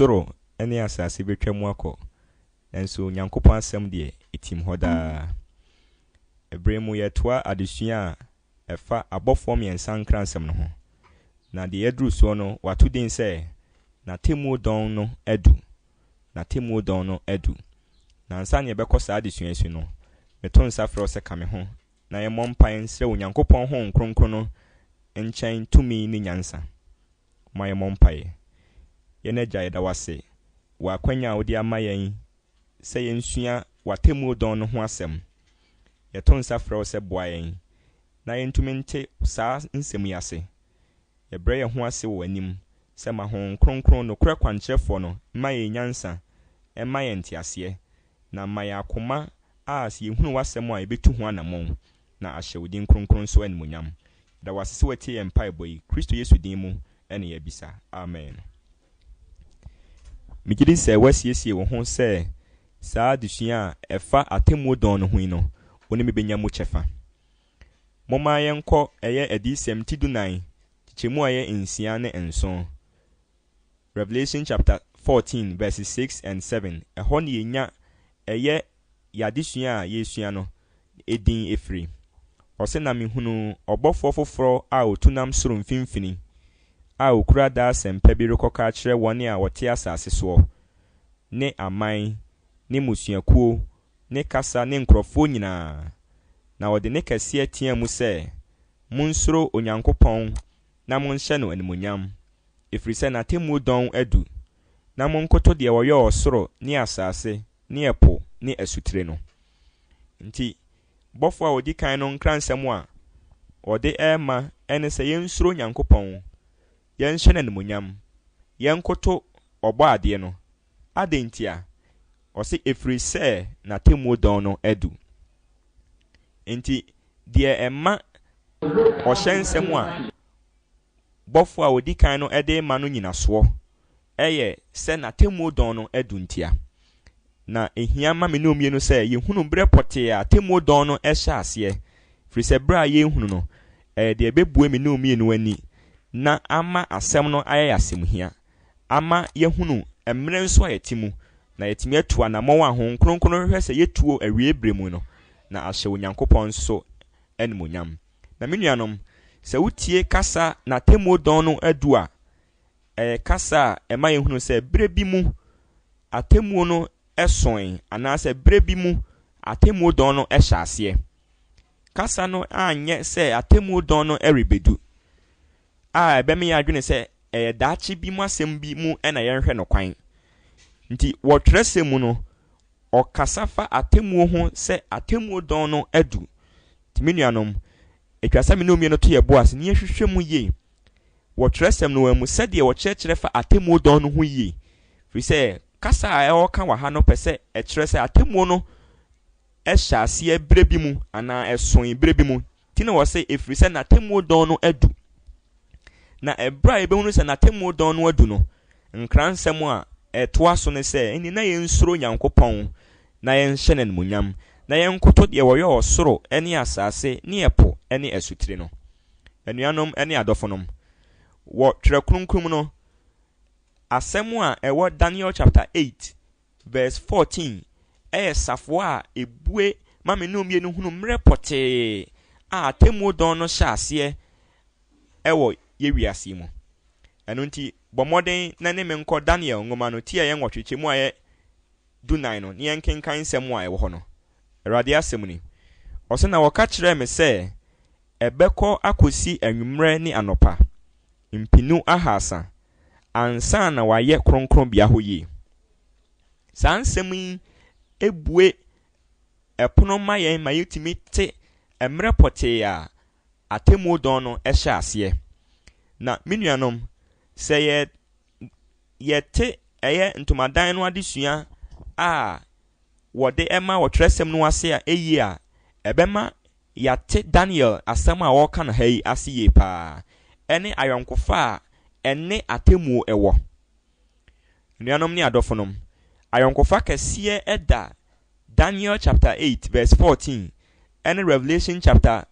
Ɔsoro ne asase bɛtwa mu akɔ, nanso Onyankopɔn asɛm deɛ, ɛtim hɔ daa. Ɛberɛ mu yɛtoa adesua a ɛfa abɔfoɔ mmiɛnsa nkransɛm no ho. Na deɛ yɛaduru soɔ no, wɔato din sɛ, N'atemmuo dɔn no adu. N'atemmuo dɔn no adu. Na ansa na yɛbɛkɔ saa adesua yi so no, meto nsa frɛ wo sɛ ka me ho na yɛmmɔ mpaeɛ nsrɛ Onyankopɔn Honhom Kronkron no nkyɛn tumi ne nyansa. Momma yɛmmɔ mpaeɛ. Yɛn Agya, yɛda wo ase wɔ akwanya a wode ama yɛn sɛ yɛnsua w'atemmuo dɔn no ho asɛm. Yɛto nsa frɛ wo sɛ boa yɛn na yɛntumi nte saa nsɛm yi ase. Yɛbrɛ yɛn ho ase wɔ w'anim sɛ ma Honhom Kronkron, nokorɛ kwankyerɛfoɔ no, mma yɛn nyansa, mma yɛn nteaseɛ, na ma yɛn akoma a sɛ yɛhunu w'asɛm a yɛbɛtu ho anammɔn, na ahyɛ wo din kronkron nso animuonyam. Yɛda wo ase sɛ woatie yɛn mpaebɔ yi. Kristo Yesu din mu na yɛabisa. Amen. Megye di sɛ woasiesie wo ho sɛ saa adesua a ɛfa atemmuo dɔn no ho yi no, wo ne me bɛnya mu kyɛfa. Momma yɛnkɔ ɛyɛ Adiyisɛm ti dunan, kyekyɛmu a ɛyɛ nsia ne nson. Revelation chapter 14 verses 6 and 7. Ɛhɔ ne yɛnya ɛyɛ yɛadesua a yɛresua no edin efiri. Ɔsɛ na mehunuu ɔbɔfoɔ foforɔ a otu nam soro mfimfini a okura daa asɛmpa bi rekɔka akyerɛ wɔn a wɔte asase soɔ ne aman ne mmusuakuo ne kasa ne nkurɔfoɔ nyinaa. Na ɔde ne kɛseɛ teaa mu sɛ, Monsuro Onyankopɔn na monhyɛ no animuonyam, ɛfiri sɛ n'atemmuo dɔn adu, na monkoto deɛ ɔyɛɛ ɔsoro ne asase ne ɛpo ne asutire no. Nti, bɔfoɔ a ɔdi kan no nkransɛm a ɔde ɛrema ne sɛ yɛnsuro Nyankopɔn, yɛnhyɛ no animuonyam, yɛnkoto ɔbɔadeɛ no. Adɛn nti a? Ɔse ɛfiri sɛ n'atemmuo dɔn no adu. Nti, deɛ ɛma ɔhyɛ nsɛm a bɔfoɔ a ɔdi kan no de ma no nyinasoɔ ɛyɛ sɛ n'atemmuo dɔn no adu ntia. Na ehia ma me ne mmienu sɛ yɛhunu berɛ pɔtee a atemmuo dɔn no hyɛ aseɛ, firi sɛ berɛ a yɛrehunu no, ɛyɛ deɛ ɛbɛbue me ne mmienu ani na ama asɛm no ayɛ asɛm hia, ama yɛhunu mmerɛ nso a yɛte mu, na yɛtumi atu anammɔn a Honhom Kronkron hwehwɛ sɛ yɛtuo awie berɛ mu no, na ahyɛ Onyankopɔn nso animuonyam. Na me nuanom, sɛ wotie kasa n'atemmuo dɔn no adu a, ɛyɛ kasa a ɛma yɛhunu sɛ berɛ bi mu atemmuo no soe anaasɛ berɛ bi mu atemmuo dɔn no hyɛ aseɛ. Kasa no anyɛ sɛ atemmuo dɔn no rebɛdu a ɛbɛma yɛn adwene sɛ ɛyɛ daakye bi mu asɛm bi mu na yɛnhwɛ no kwan. Nti wɔ twerɛsɛm mu no, ɔkasa fa atemmuo ho sɛ atemmuo dɔn no adu. Nti me nuanom, atwa sɛ me ne mmienu to yɛ bo ase na yɛhwehwɛ mu yie wɔ twerɛsɛm no mu sɛdeɛ wɔkyerɛkyerɛ fa atemmuo dɔn no ho yie. Firi sɛ kasa a ɛwɔka wɔ ha no pɛ sɛ ɛkyerɛ sɛ atemmuo no hyɛ aseɛ berɛ bi mu anaa ɛsoe berɛ bi mu. Nti na wɔ sɛ ɛfiri sɛ n'atemmuo dɔn no adu. Na ɛberɛ a yɛbɛhunu sɛ n'atemmuo dɔn no adu no, nkransɛm a ɛtoa so ne sɛ ɛnni na yɛnsuro Nyankopɔn na yɛnhyɛ no animuonyam na yɛnkoto deɛ wɔyɛ ɔsoro ne asase ne ɛpo ne asutire no. Anuanom ne adɔfonom, wɔ twerɛ kronkron mu no, asɛm a ɛwɔ Daniel chapter 8 verse 14 ɛyɛ safoa a ebue ma me ne mmienu hunu mmerɛ pɔtee a atemmuo dɔn no hyɛ aseɛ ɛwɔ yɛ wiase mu. Ɛno nti, bɔ mmɔden na ne me nkɔ Daniel nwoma no ti a ɛyɛ nwɔtwe kyɛmu a ɛyɛ dunan no ne yɛnkenkan nsɛm a ɛwɔ hɔ no. Awurade asɛm ni. Ɔsɛ na wɔka kyerɛɛ me sɛ ɛbɛkɔ akɔsi anwummerɛ ne anɔpa mpinu ahasa ansa na wayɛ kronkronbea hɔ yie. Saa nsɛm yi ebue ɛpono ma yɛn ma yɛtumi te mmerɛ pɔtee a atemmuo dɔn no hyɛ aseɛ. Na me nuanom, sɛ yɛ yɛte ɛyɛ ntomadan no adesua a wɔde ɛma wɔ twerɛsɛm no ase a ɛyie a, ɛbɛma yɛate Daniel asɛm a wɔreka no ha yi ase yie paa, ɛne ayɔnkofa a ɛne atemmuo ɛwɔ. Nuanom ne adɔfonom, ayɔnkofa kɛseɛ ɛda Daniel chapter 8 verse 14 ɛne Revelation chapter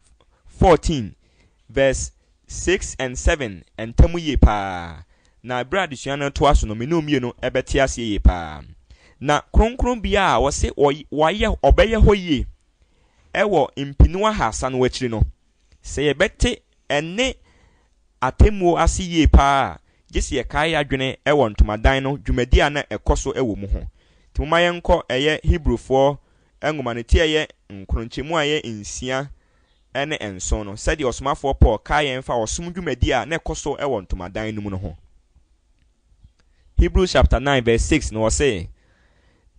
14 verse 6 and 7 ntam yie paa. Na berɛ a adesua no toa so no, me ne wo mmienu bɛte aseɛ yie paa. Na kronkronbea a wɔse wɔayɛ ɔbɛyɛ hɔ yie wɔ mpenu ahasa no akyiri no, sɛ yɛbɛte ɛne atemmuo ase yie paa a, gye sɛ yɛkae yɛn adwene wɔ ntomadan no dwumadi a na ɛkɔ so wɔ mu ho. Nti momma yɛnkɔ ɛyɛ Hebrifoɔ nwoma no ti a ɛyɛ nkron nkyɛmu a ɛyɛ nsia ne nson no, sɛdeɛ ɔsomafoɔ Paul kae yɛn fa ɔsom dwumadi a na ɛkɔ so wɔ ntomadan no mu no ho. Hebrews chapter 9 verse 6 no ɔse,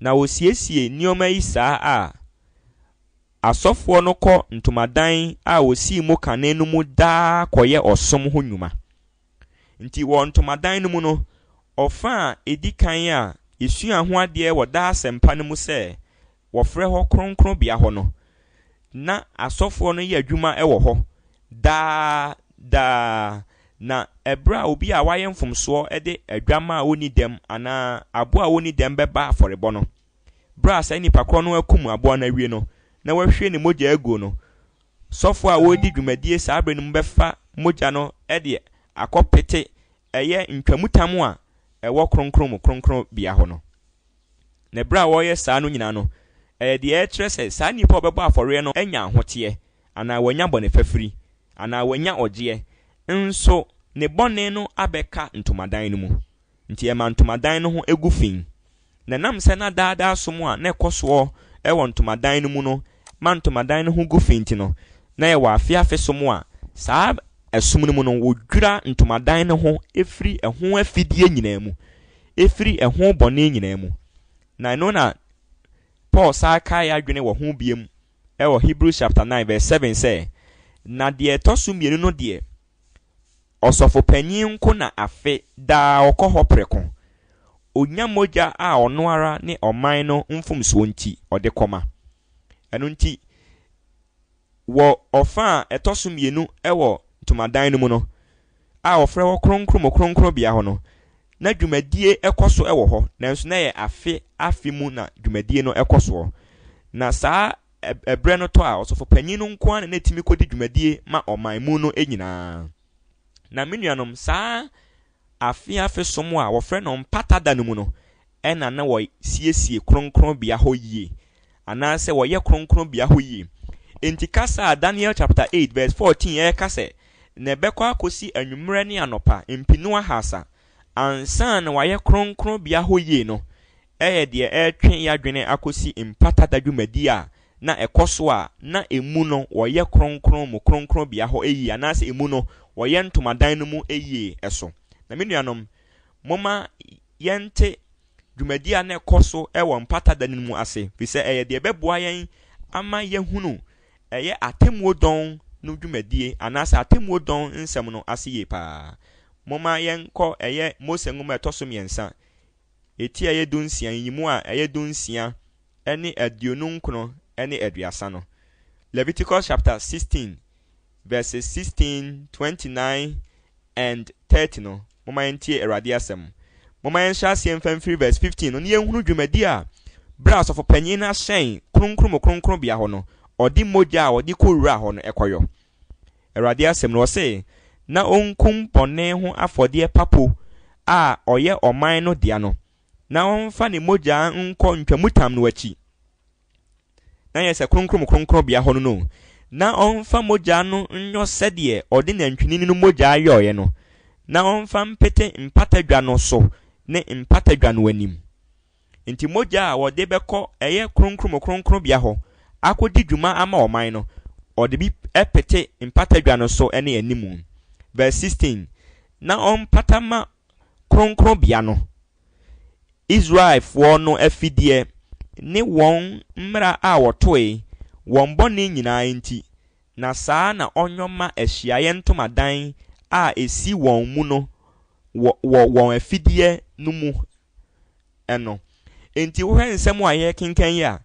Na wɔsiesie nneɛma yi saa a, asɔfoɔ no kɔ ntomadan a wɔsii mu kane no mu daa kɔyɛ ɔsom ho nnwuma. Nti wɔ ntomadan no mu no, ɔfa a ɛdi kan a yɛsua ho adeɛ wɔ daa asɛmpa no mu sɛ wɔfrɛ hɔ kronkronbea hɔ no, na asɔfoɔ no yɛ adwuma wɔ hɔ daa daa. Na ɛberɛ a obi a wayɛ mfomsoɔ de adwamma a ɔnni dɛm anaa aboa a ɔnni dɛm bɛba afɔrebɔ no, berɛ a saa nipa korɔ no akum aboa no awie no, na wahwie ne mogya aguo no, sɔfoɔ a wɔredi dwumadie saa berɛ no mu bɛfa mogya no de akɔpete ɛyɛ ntwamutam a ɛwɔ kronkron mu kronkronbea hɔ no. Na berɛ a wɔreyɛ saa no nyinaa no, ɛyɛ deɛ ɛkyerɛ sɛ saa nipa a ɔbɛbɔ afɔreɛ no anya ahoteɛ anaa wanya bɔne fafiri anaa wanya ɔgyeɛ, nso ne bɔne no abɛka ntomadan no mu. Nti ɛma ntomadan no ho gu fi. Na ɛnam sɛ na daadaa som a na ɛkɔ soɔ wɔ ntomadan no mu no ma ntomadan no ho gu fi nti no, na yɛwɔ afe afe som a saa ɛsom no mu no wɔdwira ntomadan no ho ɛfiri ɛho afidie nyinaa mu, ɛfiri ɛho bɔne nyinaa mu. Na ɛno na Paul saa kae adwene wɔ ho biem ɛwɔ Hebrews chapter 9 verse 7 sɛ, na deɛ ɛtɔ so mmienu no deɛ, ɔsɔfopanyin nko na afe daa ɔkɔ hɔ prɛko. Onya mogya a ɔno ara ne ɔman no mfomsoɔ nti ɔde kɔma. Ɛno nti, wɔ ɔfa a ɛtɔ so mmienu wɔ ntomadan no mu no, a wɔfrɛ hɔ kronkron mu kronkronbea hɔ no, na dwumadie ɛkɔ so wɔ hɔ, nanso na yɛ afe afe mu na dwumadie no ɛkɔ soɔ. Na saa ɛberɛ no tɔ a, ɔsɔfopanyin no nko ara na ɛtumi kɔdi dwumadie ma ɔman mu no nyinaa. Na me nuanom, saa afe afe som a wɔfrɛ no mpata da no mu no, ɛna na wɔsiesie kronkronbea hɔ yie, anaasɛ wɔyɛ kronkronbea hɔ yie. Enti kasa a Daniel chapter 8 verse 14 ɛreka sɛ, na ɛbɛkɔ akɔsi anwummerɛ ne anɔpa mpenu ahasa ansa na wɔayɛ kronkronbea hɔ yie no, ɛyɛ deɛ ɛretwe yɛadwene akɔsi mpata da dwumadi a na ɛkɔ so a na emu no wɔyɛ kronkron mu kronkronbea hɔ yie, anaasɛ emu no wɔyɛ ntomadan no mu yie ɛso. Na me nuanom, momma yɛnte dwumadi a na ɛkɔ so wɔ mpata da no mu ase, firi sɛ ɛyɛ deɛ ɛbɛboa yɛn ama yɛahunu ɛyɛ atemmuo dɔn no dwumadie anaasɛ atemmuo dɔn nsɛm no ase yie paa. Momma yɛnkɔ ɛyɛ Mose nwoma a ɛtɔ so mmiɛnsa, eti a ɛyɛ 16, nyiyimu a ɛyɛ 16 ne 29 ne 30 no. Leviticus chapter 16 verses 16, 29 and 30 no, momma yɛntie Awurade asɛm. Momma yɛnhyɛ aseɛ mfa mfiri verse 15 no na yɛnhunu dwumadi a berɛ a ɔsɔfopanyin no ahyɛn kronkron mu kronkronbea hɔ no, ɔde mogya a ɔde kɔwura hɔ no ɛkɔyɔ. Awurade asɛm no, ɔse, na ɔnkum bɔne ho afɔdeɛ papo a ɔyɛ ɔman no dea no, na ɔmfa ne mogya nkɔ ntwamutam no akyi. Na yɛ sɛ kronkron mu kronkronbea hɔ no no, na ɔmfa mogya no nyɔ sɛdeɛ ɔde nantwinini no mogya yɔeɛ no, na ɔmfa mpete mpatadwa no so ne mpatadwa no anim. Nti mogya a wɔde bɛkɔ ɛyɛ kronkron mu kronkronbea hɔ akɔdi dwuma ama ɔman no, ɔde bi pete mpatadwa no so ne animu. Verse 16, na ɔmpata ma kronkronbea no, Israelfoɔ no afideɛ ne wɔn mmara a wɔtoe, wɔn bɔne nyinaa nti, na saa na ɔnyɔ ma ahyiaeɛ ntomadan a esi wɔn mu no wɔ wɔn afideɛ no mu ɛno. Enti wohwɛ nsɛm a yɛrekenkan yi a,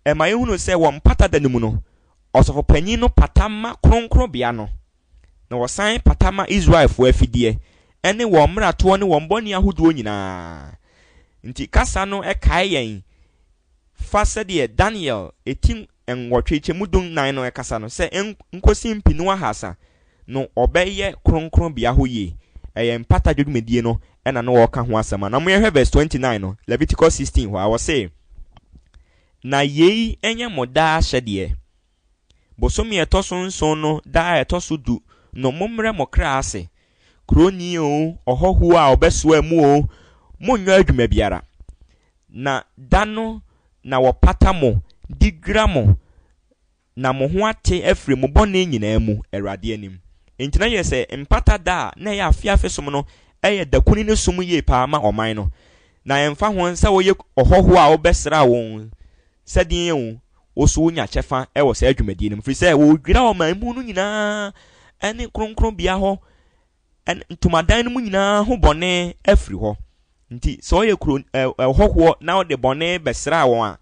ɛma yɛhunu sɛ wɔ mpata da no mu no, ɔsɔfopanyin no pata ma kronkronbea no, na wɔsan pata ma Israelfoɔ afideɛ ɛne wɔn mmaratoɔ ne wɔn bɔne ahodoɔ nyinaa. Nti kasa no ɛkae yɛn fa sɛdeɛ Daniel eti 8 kyɛmu 14 no ɛkasa no sɛ nkosi mpenu ahasa no ɔbɛyɛ kronkronbea hɔ yie. Ɛyɛ mpata dwumadie no ɛna na wɔreka ho asɛm a. Na mo yɛhwɛ verse 29 no, Leviticus 16 hɔ a, wɔse, "Na yei nyɛ mo daa ahyɛdeɛ. Bosome a ɛtɔ so 7 no da a ɛtɔ so 10 no, mommrɛ mo kra ase. Kuroni o, ɔhɔhoɔ a ɔbɛsoa mu o, monnyɔ adwuma biara. Na da no na wɔpata mo, de dwira mo, na mo ho ate afiri mo bɔne nyinaa mu Awurade anim." Enti na yɛ sɛ mpata da a na ɛyɛ afe som no, ɛyɛ da kuni no som yie paa ma ɔman no. Na ɛmfa ho sɛ woyɛ ɔhɔhoɔ a wobɛsra wɔn sɛdeɛ o, wo so wonya kyɛfa ɛwɔ saa dwumadie no mu, firi sɛ wɔredwira ɔman mu no nyinaa ɛne kronkronbea hɔ ɛne ntomadan no mu nyinaa ho bɔne afiri hɔ. Nti sɛ ɔyɛ kuro ɛhɔhoɔ na ɔde bɔne bɛsra wɔn a,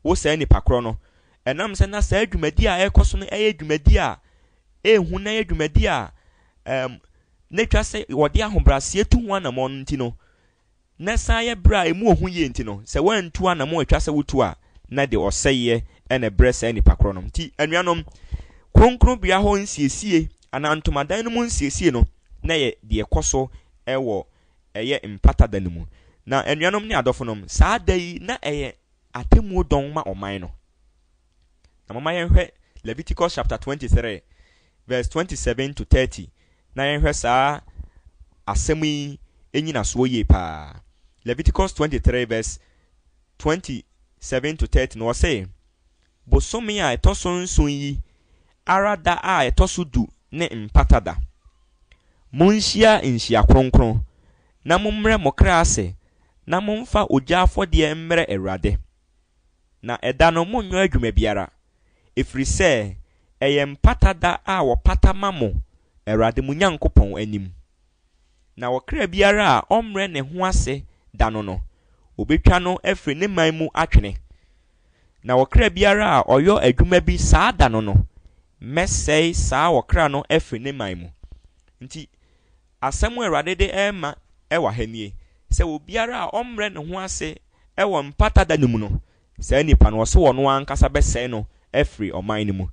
wo saa nipa korɔ no, ɛnam sɛ na saa dwumadi a ɛrekɔ so no ɛyɛ dwumadi a ɛnhu na ɛyɛ dwumadi a na atwa sɛ wɔde ahobrɛaseɛ tu ho anammɔn no nti no, na san yɛ berɛ a emu ohu yie nti no, sɛ wɔantu anammɔn atwa sɛ wotu a, na de ɔsɛeɛ ɛna ɛbrɛ saa nipa korɔ no. Nti anuanom, kronkronbea hɔ nsiesie anaa ntomadan no mu nsiesie no na yɛ deɛ ɛkɔ so ɛwɔ ɛyɛ mpata da no mu. Na anuanom ne adɔfonom, saa da yi na ɛyɛ atemmuo dɔn ma ɔman no. Na moma yɛnhwɛ Leviticus chapter 23 verse 27 to 30 na yɛnhwɛ saa asɛm yi nyinasoɔ yie paa. Leviticus 23 verse 27 to 30 na ɔse, "Bosome a ɛtɔ so 7 yi ara da a ɛtɔ so 10 ne mpata da. Monhyia nhyia kronkron na mommrɛ mo kra ase na momfa ogya afɔdeɛ mmrɛ Awurade. Na ɛda no monnyɔ adwuma biara, ɛfiri sɛ ɛyɛ mpata da a wɔpata ma mo Awurade mo Nyankopɔn anim. Na ɔkra biara a ɔmmrɛ ne ho ase da no no, obetwa no afiri ne man mu atwene. Na ɔkra biara a ɔyɔ adwuma bi saa da no no, mɛsɛe saa ɔkra no afiri ne man mu." Nti asɛm a Awurade de ɛrema ɛwɔ ha nie, sɛ obiara a ɔmmrɛ ne ho ase ɛwɔ mpata da no mu no, saa nipa no ɔso ɔno ankasa bɛsɛe no afiri ɔman no mu.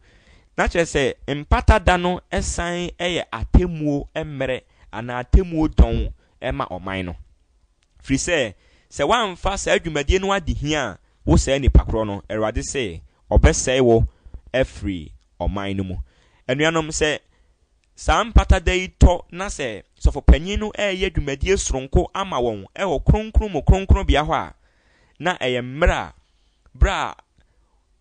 Na kyerɛ sɛ mpata da no ɛsan ɛyɛ atemmuo mmerɛ anaa atemmuo dɔn ɛma ɔman no. Firi sɛ sɛ woamfa saa dwumadie no adi hia a, wo saa nipa korɔ no, Awurade sɛ ɔbɛsɛe wo afiri ɔman no mu. Anuanom, sɛ saa mpata da yi tɔ na sɛ sɔfopanyin no ɛreyɛ dwumadie soronko ama wɔn ɛwɔ kronkron mu kronkronbea hɔ a, na ɛyɛ mmerɛ a berɛ a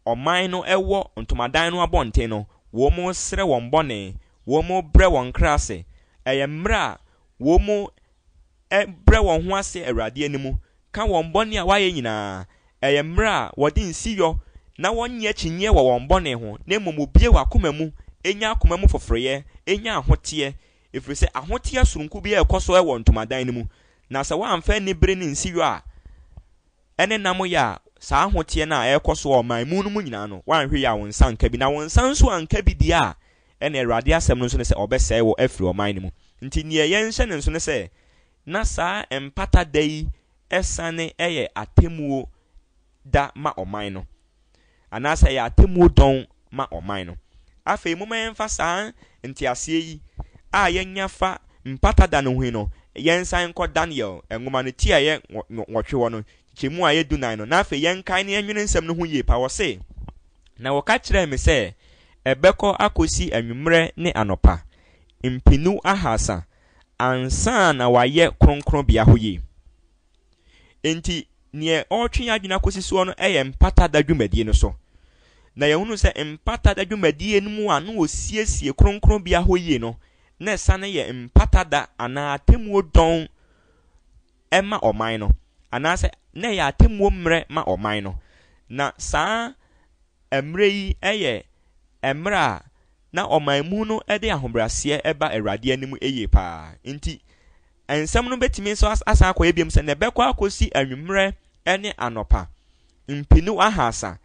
ɔman no ɛwɔ ntomadan no abɔnten no, wɔn mo srɛ wɔn bɔne, wɔn mo brɛ wɔn kra ase. Ɛyɛ mmerɛ a wɔn mo brɛ wɔn ho ase Awurade anim, ka wɔn bɔne a wɔayɛ nyinaa. Ɛyɛ mmerɛ a wɔde nsiyɔ na wɔnyɛ akyinnyeɛ wɔ wɔn bɔne ho, na mmom wɔbue wɔn akoma mu, enya akoma mu foforɔyɛ, enya ahoteɛ, ɛfiri sɛ ahoteɛ soronko bi a ɛkɔ so ɛwɔ ntomadan no mu. Na sɛ wɔamfa anibere ne nsiyɔ a ɛne nam yɛ a, saa ahoteɛ no a ɛrekɔ so wɔ ɔman mu no mu nyinaa no, wɔanhwɛ yie a wɔn nsa nka bi. Na wɔn nsa nso anka bi deɛ a, ɛna Awurade asɛm no nso ne sɛ ɔbɛsɛe wɔ afiri ɔman no mu. Nti neɛ yɛnhyɛ ne nso ne sɛ, na saa mpata da yi ɛsane ɛyɛ atemmuo da ma ɔman no, anaasɛ ɛyɛ atemmuo dɔn ma ɔman no. Afei momma yɛmfa saa nteaseɛ yi a yɛnya fa mpata da no ho yi no, yɛnsan nkɔ Daniel nwoma no ti a ɛyɛ 8 hɔ no, kyɛmu a ɛyɛ 14 no, na afei yɛnkae ne yɛnwene nsɛm no ho yie pa. Wɔse, "Na wɔka kyerɛɛ me sɛ ɛbɛkɔ akɔsi anwummerɛ ne anɔpa 300 ansa na wɔayɛ kronkronbea hɔ yie." Enti neɛ ɔretwe adwene akɔsi soɔ no ɛyɛ mpata da dwumadie no so. Na yɛhunu sɛ mpata da dwumadie no mu a na wɔsiesie kronkronbea hɔ yie no, na ɛsane yɛ mpata da anaa atemmuo dɔn ɛma ɔman no, anaasɛ na ɛyɛ atemmuo mmerɛ ma ɔman no. Na saa mmerɛ yi ɛyɛ mmerɛ a na ɔman mu no de ahobrɛaseɛ ɛba Awurade anim yie paa. Nti nsɛm no bɛtumi nso asan akɔyɛ biom sɛ na ɛbɛkɔ akɔsi anwummerɛ ne anɔpa 300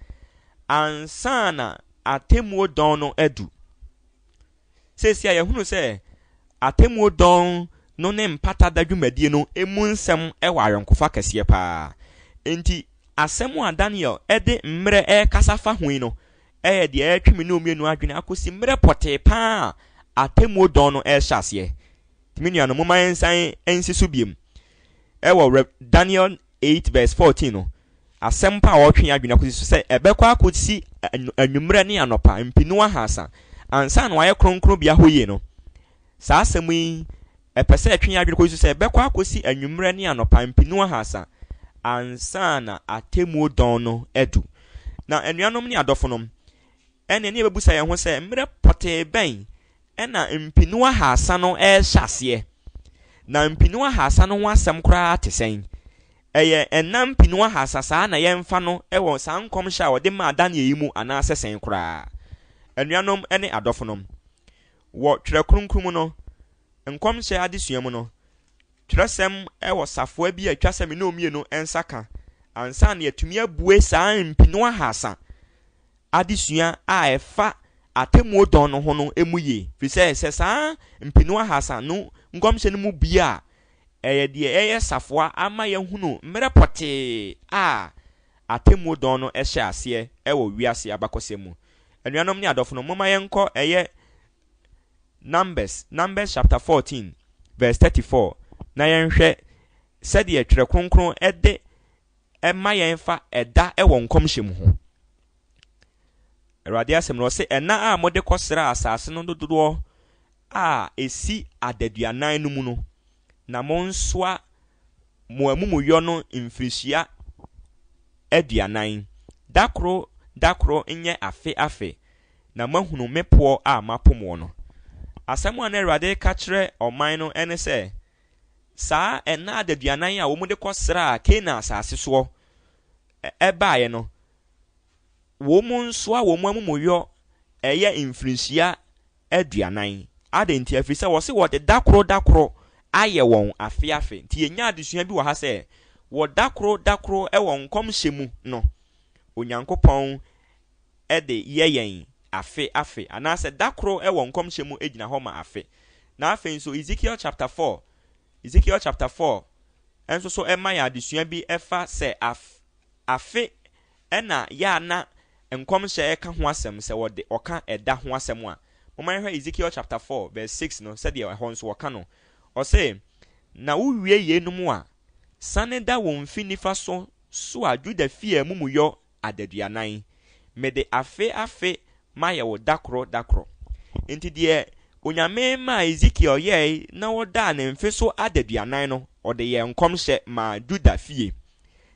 ansa na atemmuo dɔn no adu. Seesei a yɛhunu sɛ atemmuo dɔn no ne mpata da dwumadie no emu nsɛm ɛwɔ ayɔnkofa kɛseɛ paa. Enti asɛm a Daniel ɛde mmerɛ ɛrekasa fa ho yi no ɛyɛ deɛ ɛretwe me ne mmienu adwene akɔsi mmerɛ pɔtee paa a atemmuo dɔn no ɛrehyɛ aseɛ. Nti me nuanom, momma yɛnsan nsi so biom. Ɛwɔ Rev. Daniel 8 verse 14 no, asɛm pa a wɔtwe yɛn adwene akosi so sɛ ɛbɛkɔ akɔsi anwummerɛ ne anɔpa mpenu ahasa ansa na wɔayɛ kronkronbea hɔ yie no, saa asɛm yi ɛpɛ sɛ ɛtwe yɛn adwene kɔsi so sɛ ɛbɛkɔ akɔsi anwummerɛ ne anɔpa mpenu ahasa ansa na atemmuo dɔn no adu. Na anuanom ne adɔfonom, ɛnneɛ ne yɛbɛbusa yɛn ho sɛ mmerɛ pɔtee bɛn ɛna mpenu ahasa no ɛrehyɛ aseɛ? Na mpenu ahasa no ho asɛm koraa te sɛn? Ɛyɛ ɛna mpenu ahasa saa na yɛmfa no ɛwɔ saa nkɔmhyɛ a wɔde maa Daniel yi mu anaasɛ sɛn koraa? Anuanom ne adɔfonom, wɔ Twerɛ Kronkron mu no, nkɔmhyɛ adesua mu no, twerɛsɛm ɛwɔ safoa bi a atwa sɛ me ne mmienu nsa ka ansa na yɛatumi abue saa mpenu ahasa adesua a ɛfa atemmuo dɔn no ho no mu yie. Firi sɛ sɛ saa mpenu ahasa no nkɔmhyɛ no mu bie a, ɛyɛ deɛ ɛyɛ safoa ama yɛahunu mmerɛ pɔtee a atemmuo dɔn no hyɛ aseɛ ɛwɔ wiase abakɔsɛm mu. Anuanom ne adɔfo no, momma yɛnkɔ ɛyɛ Numbers chapter 14 verse 34 na yɛnhwɛ sɛdeɛ Twerɛ Kronkron ɛde ɛma yɛn fa ɛda ɛwɔ nkɔmhyɛ mu ho. Awurade asɛm no, ɔse ɛna a mode kɔsraa asase no dodoɔ a ɛsi adaduanan no mu no, na monsoa mo amumuyɔ no mfirihyia 40. Da koro da koro nyɛ afe afe, na moahunu me poɔ a mapo moɔ no. Asɛm a na Awurade ka kyerɛ ɔman no ne sɛ, saa ɛna adaduanan a wɔde kɔsraa Kanaan asase soɔ ɛbaeɛ no, wɔn nsoa wɔn amumuyɔ ɛyɛ mfirinhyia 40. Adɛn nti? Ɛfiri sɛ wɔse wɔde da koro da koro ayɛ wɔn afe afe. Nti yɛnya adesua bi wɔ ha sɛ, wɔ da koro da koro ɛwɔ nkɔmhyɛ mu no, Onyankopɔn ɛde yɛ yɛn afe afe, anaasɛ da koro ɛwɔ nkɔmhyɛ mu gyina hɔ ma afe. Na afei nso Ezekiel chapter 4, Ezekiel chapter 4 nso so ɛma yɛn adesua bi ɛfa sɛ afe ɛna yɛ a na nkɔmhyɛ ɛka ho asɛm sɛ wɔde ɔka ɛda ho asɛm a. Momma yɛnhwɛ Ezekiel chapter 4 verse 6 no sɛdeɛ ɛhɔ nso wɔka no. Ɔse, na wowie yeinom a, sane da wɔn mfe nifa so so a Juda fie amumuyɔ adaduanan. Mede afe afe mayɛ wo da koro da koro. Nti deɛ Onyame maa Ezekiel yɛe na wɔdaa ne mfe so adaduanan no, ɔde yɛɛ nkɔmhyɛ maa Juda fie.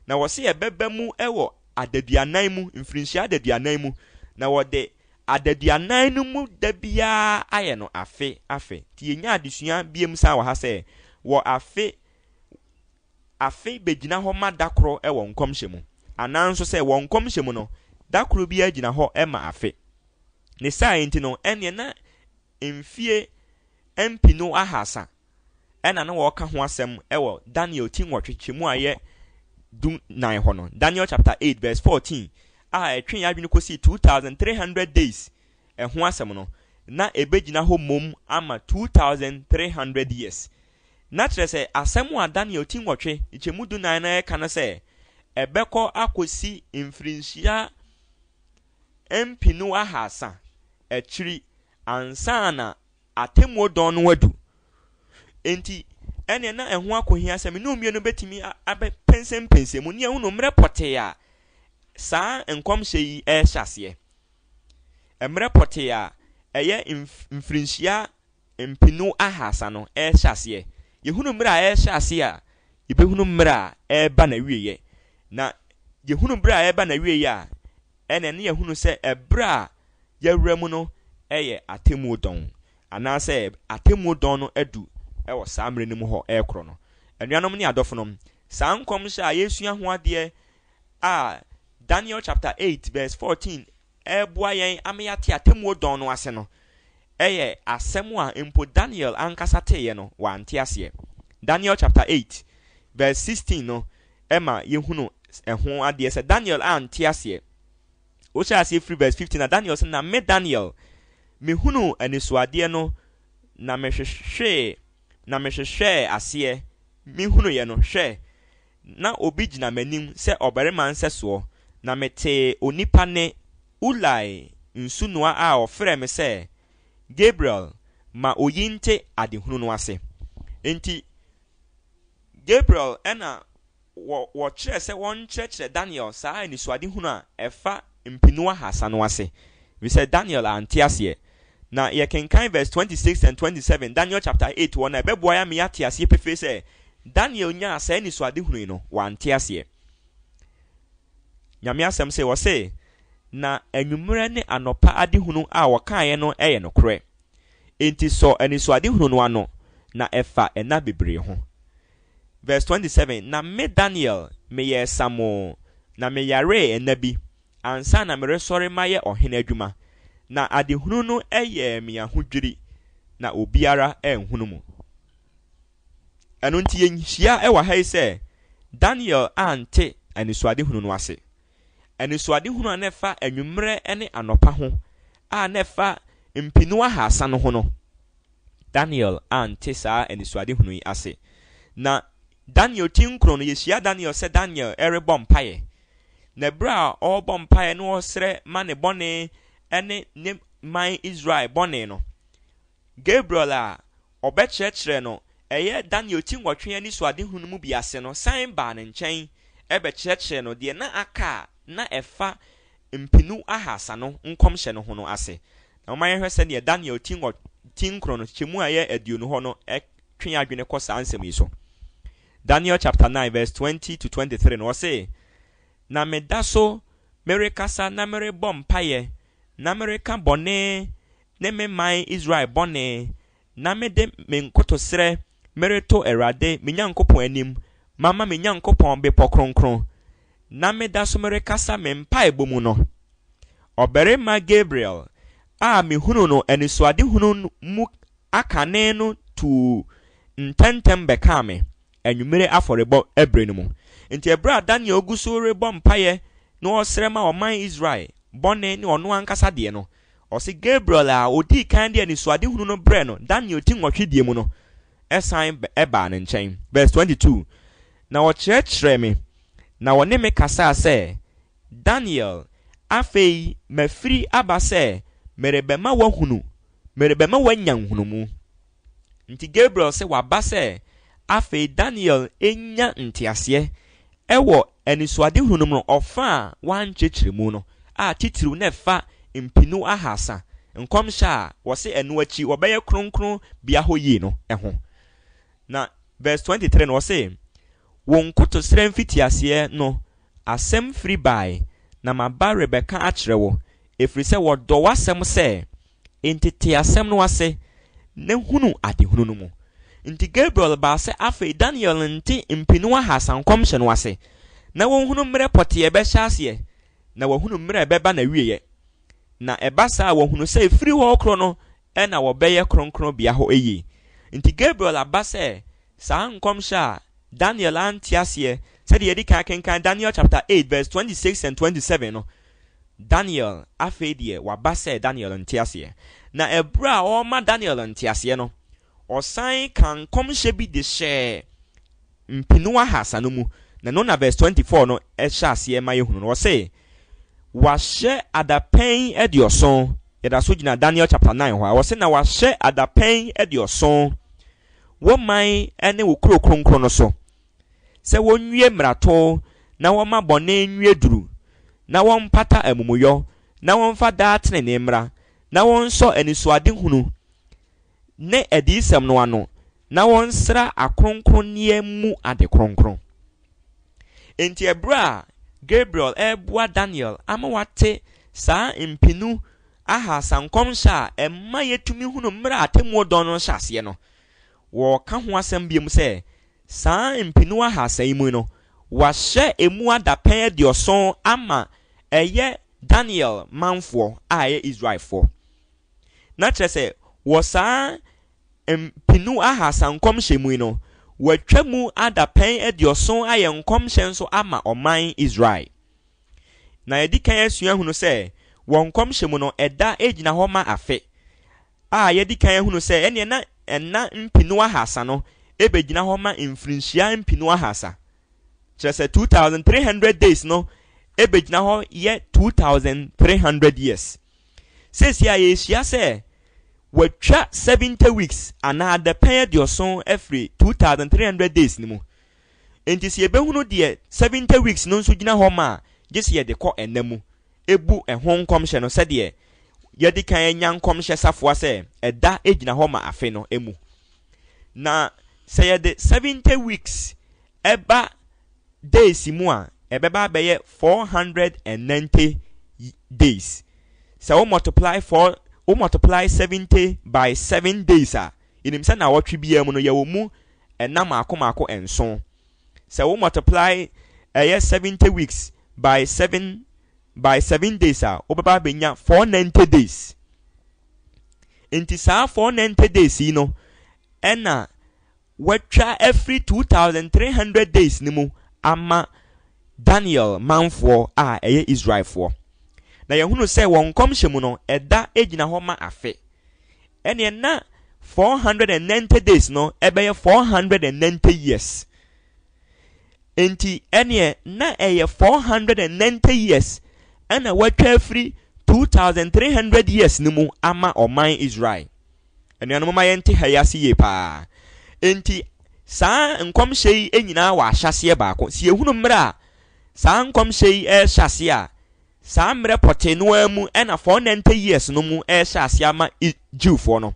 Na wɔse ɛbɛba mu ɛwɔ adaduanan mu, mfirinhyia adaduanan mu, na wɔde adaduanan no mu da biara ayɛ no afe afe. Nti yɛnya adesua biem san wɔ ha sɛ, wɔ afe afe bɛgyina hɔ ma da koro ɛwɔ nkɔmhyɛ mu, anaa nso sɛ wɔ nkɔmhyɛ mu no, da koro biara gyina hɔ ma afe. Ne saa nti no, ɛneɛ na mfie mpenu ahasa ɛna na wɔka ho asɛm ɛwɔ Daniel ti 8 kyɛmu a ɛyɛ 14 hɔ no. Daniel chapter 8 verse 14 a ɛtwe yɛn adwene kɔsi 2300 days ɛho asɛm no, na ɛbɛgyina hɔ mmom ama 2300 years. Na kyerɛ sɛ asɛm a Daniel ti 8 kyɛmu 14 na ɛka no sɛ ɛbɛkɔ akɔsi mfirinhyia mpenu ahasa akyiri ansa na atemmuo dɔn no adu. Enti ɛneɛ na ɛho akɔhia sɛ me ne mmienu bɛtumi abɛpɛnsɛmpɛnsɛ mu ne ahunu mmerɛ pɔtee a saa nkɔmhyɛ yi ɛrehyɛ aseɛ. Mmerɛ pɔtee a ɛyɛ mfirinhyia mpenu ahasa no ɛrehyɛ aseɛ. Yɛhunu mmerɛ a ɛrehyɛ aseɛ a, yɛbɛhunu mmerɛ a ɛreba n'awieeɛ. Na yɛhunu mmerɛ a ɛreba n'awieeɛ a, ɛna ne yɛhunu sɛ ɛberɛ a yɛwura mu no ɛyɛ atemmuo dɔn, anaasɛ atemmuo dɔn no adu ɛwɔ saa mmerɛ no mu hɔ ɛrekorɔ no. Anuanom ne adɔfonom, saa nkɔmhyɛ a yɛsua ho adeɛ a Daniel chapter 8 verse 14 ɛreboa yɛn ama yɛate atemmuo dɔn no ase no, ɛyɛ asɛm a mpo Daniel ankasa teeɛ no wante aseɛ. Daniel chapter 8 verse 16 no ɛma yɛhunu ɛho adeɛ sɛ Daniel ante aseɛ. Wohyɛ aseɛ firi verse 15 na Daniel sɛ, na me Daniel mehunu anisoadeɛ no na mehwehwee na mehwehwɛɛ aseɛ mehunuiɛ no, hwɛ, na obi gyina m'anim sɛ ɔbarima nsɛsoɔ, na metee onipa ne Ulai nsunoa a ɔfrɛɛ me sɛ, Gabriel, ma oyi nte adehunu no ase. Enti Gabriel na wɔ wɔkyerɛɛ sɛ wɔnkyerɛkyerɛ Daniel saa anisoadehunu a ɛfa mpenu ahasa no ase, efisɛ Daniel ante aseɛ. Na yɛkenkan verse 26 and 27, Daniel chapter 8 hɔ no a, ɛbɛboa yɛn ama yɛate aseɛ pefee sɛ Daniel nyaa saa anisoadehunu yi no, wante aseɛ. Nyame asɛm se, ɔse, Na anwummerɛ ne anɔpa adehunu a wɔkaeɛ no yɛ nokorɛ. Enti sɔ anisoadehunu no ano, na ɛfa nna bebree ho. Verse 27, Na me Daniel, meyɛɛ samoo, na meyaree nna bi, ansa na meresɔre mayɛ ɔhene adwuma. Na adehunu no yɛɛ me ahodwiri, na obiara anhunu mu. Ɛno nti yɛhyia wɔ ha yi sɛ Daniel ante anisoadehunu no ase. Anisoadehunu a na ɛfa anwummerɛ ne anɔpa ho a na ɛfa mpenu ahasa no ho no, Daniel ante saa anisoadehunu yi ase. Na Daniel ti nkron no, yɛhyia Daniel sɛ Daniel rebɔ mpaeɛ. Na berɛ a ɔrebɔ mpaeɛ na ɔresrɛ ma ne bɔne ne ne man Israel bɔne no, Gabriel a ɔbɛkyerɛkyerɛɛ no ɛyɛ Daniel ti nwɔtwe anisoadehu no mu bi ase no san baa ne nkyɛn bɛkyerɛkyerɛɛ no deɛ na aka a na ɛfa mpenu ahasa no nkɔmhyɛ no ho no ase. Na momma yɛnhwɛ sɛdeɛ Daniel ti nwɔ ti nkron no kyɛmu a ɛyɛ aduonu hɔ no twe yɛn adwene kɔ saa nsɛm yi so. Daniel chapter 9 verse 20 to 23 no, ɔse, Na meda so merekasa na merebɔ mpaeɛ na mereka bɔne ne me man Israel bɔne, na mede me nkotosrɛ mereto Awurade me Nyankopɔn anim mama me Nyankopɔn bepɔ kronkron, na meda so merekasa me mpaebɔ mu no, ɔbarima Gabriel a mehunuu no anisoadehunu mu akane no tuu ntɛmntɛm bɛkaa me anwummere afɔrebɔ bere no mu. Enti ɛberɛ a Daniel gu so rebɔ mpaeɛ na ɔresrɛ ma ɔman Israel bɔne ne ɔno ankasa deɛ no, Ɔse Gabriel a odii kan de anisoadehunu no brɛɛ no Daniel ti nwɔtwe deɛ mu no, san baa ne nkyɛn. Verse 22, Na ɔkyerɛkyerɛɛ me, na ɔne me kasaa sɛ, Daniel, afei mafiri aba sɛ merebɛma woahunu, merebɛma woanya nhunumu. Nti Gabriel se waba sɛ afei Daniel nya nteaseɛ wɔ anisoadehunu no mu no ɔfa a wankyerɛkyerɛ mu no, a titiriw na ɛfa mpenu ahasa nkɔmhyɛ a wɔse ɛno akyi wɔbɛyɛ kronkron bea hɔ yie no ho. Na verse 23 no ɔse, Wo nkotosrɛ mfitiaseɛ no asɛm firi bae, na maba rebɛka akyerɛ wo, ɛfiri sɛ wɔdɔ w'asɛm sɛ Enti te asɛm no ase, na hunu adehunu no mu. Enti Gabriel baa sɛ afei Daniel nte mpenu ahasa nkɔmhyɛ no ase, na wɔnhunu mmerɛ pɔtee a ɛbɛhyɛ aseɛ, na wɔahunu mmerɛ a ɛbɛba n'awieɛ. Na ɛba saa a wɔhunu sɛ ɛfiri hɔ rekorɔ no na wɔbɛyɛ kronkronbea hɔ yie. Enti Gabriel aba sɛ Saa nkɔmhyɛ a Daniel ante aseɛ, sɛdeɛ yɛadi kan akenkan Daniel chapter 8 verse 26 and 27 no, Daniel, afei deɛ waba sɛ Daniel nte aseɛ. Na ɛberɛ a ɔrema Daniel nteaseɛ no, ɔsan kaa nkɔmhyɛ bi de hyɛɛ mpenu ahasa no mu, na ɛno na verse 24 no hyɛ aseɛ ma yɛhunu no. Ɔse, Wahyɛ adapɛn aduɔson, yɛda so gyina Daniel chapter 9 hɔ a, ɔse, na wahyɛ adapɛn aduɔson wo man ne wo kuro kronkron no so, sɛ wɔnwie mmarato na wɔmma bɔne nwie duru, na wɔmpata amumuyɔ, na wɔmfa daa tenenee mmra, na wɔnsɔ anisoadehunu ne adiyisɛm no ano, na wɔnsra akronkronneɛ mu ade kronkron. Enti ɛberɛ a Gabriel reboa Daniel ama wate saa mpenu ahasa nkɔmhyɛ a ɛma yɛtumi hunu mmerɛ a atemmuo dɔn no hyɛ aseɛ no, wɔreka ho asɛm biom sɛ saa mpenu ahasa yi mu no, wɔahyɛ ɛmu adapɛn aduɔson ama ɛyɛ Daniel manfoɔ a ɛyɛ Israelfoɔ. Na kyerɛ sɛ wɔ saa mpenu ahasa nkɔmhyɛ mu yi no, wɔatwa mu adapɛn aduɔson ayɛ nkɔmhyɛ nso ama ɔman Israel. Na yɛadi kan asua ahunu sɛ wɔ nkɔmhyɛ mu no, ɛda gyina hɔ ma afe, a yɛadi kan ahunu sɛ ɛneɛ na nna mpenu ahasa no bɛgyina hɔ ma mfirinhyia mpenu ahasa. Kyerɛ sɛ 2300 days no bɛgyina hɔ yɛ 2300 years. Seesei a yɛresua sɛ. Wɔatwa 70 weeks anaa adapɛn 70 afiri 2300 days no mu. Enti sɛ yɛbɛhunu deɛ 70 weeks no nso gyina hɔ ma a, gye sɛ yɛde kɔ ɛna mu bu ɛho nkɔmhyɛ no sɛdeɛ yɛadi kan anya nkɔmhyɛ safoa sɛ ɛda gyina hɔ ma afe no mu. Na sɛ yɛde 70 weeks ɛba days mu a, ɛbɛba abɛyɛ 490 days. Sɛ wo multiply four, wo multiply 70 by 7 days a, yɛnim sɛ nnawɔtwe biara mu no yɛwɔ mu ɛna mmaako mmaako nson. Sɛ wo multiply ɛyɛ 70 weeks by 7 by 7 days a, wobɛba abɛnya 490 days. Nti saa 490 days yi no ɛna wɔatwa afiri 2300 days no mu ama Daniel manfoɔ a ɛyɛ Israelfoɔ. Na yɛhunu sɛ wɔn nkɔmhyɛ mu no, ɛda gyina hɔ ma afe. Ɛneɛ na 490 days no ɛbɛyɛ 490 years. Enti ɛneɛ na ɛyɛ 490 years ɛna wɔatwa afiri 2300 years no mu ama ɔman Israel. Anuanom, momma yɛnte ha yi ase yie paa. Enti, saa nkɔmhyɛ yi nyinaa wɔ ahyɛaseɛ baako. Sɛ yɛhunu mmerɛ a saa nkɔmhyɛ yi rehyɛ aseɛ a, saa mmerɛ pɔtee no ara mu na 490 years no mu rehyɛ aseɛ ama Jewfoɔ no.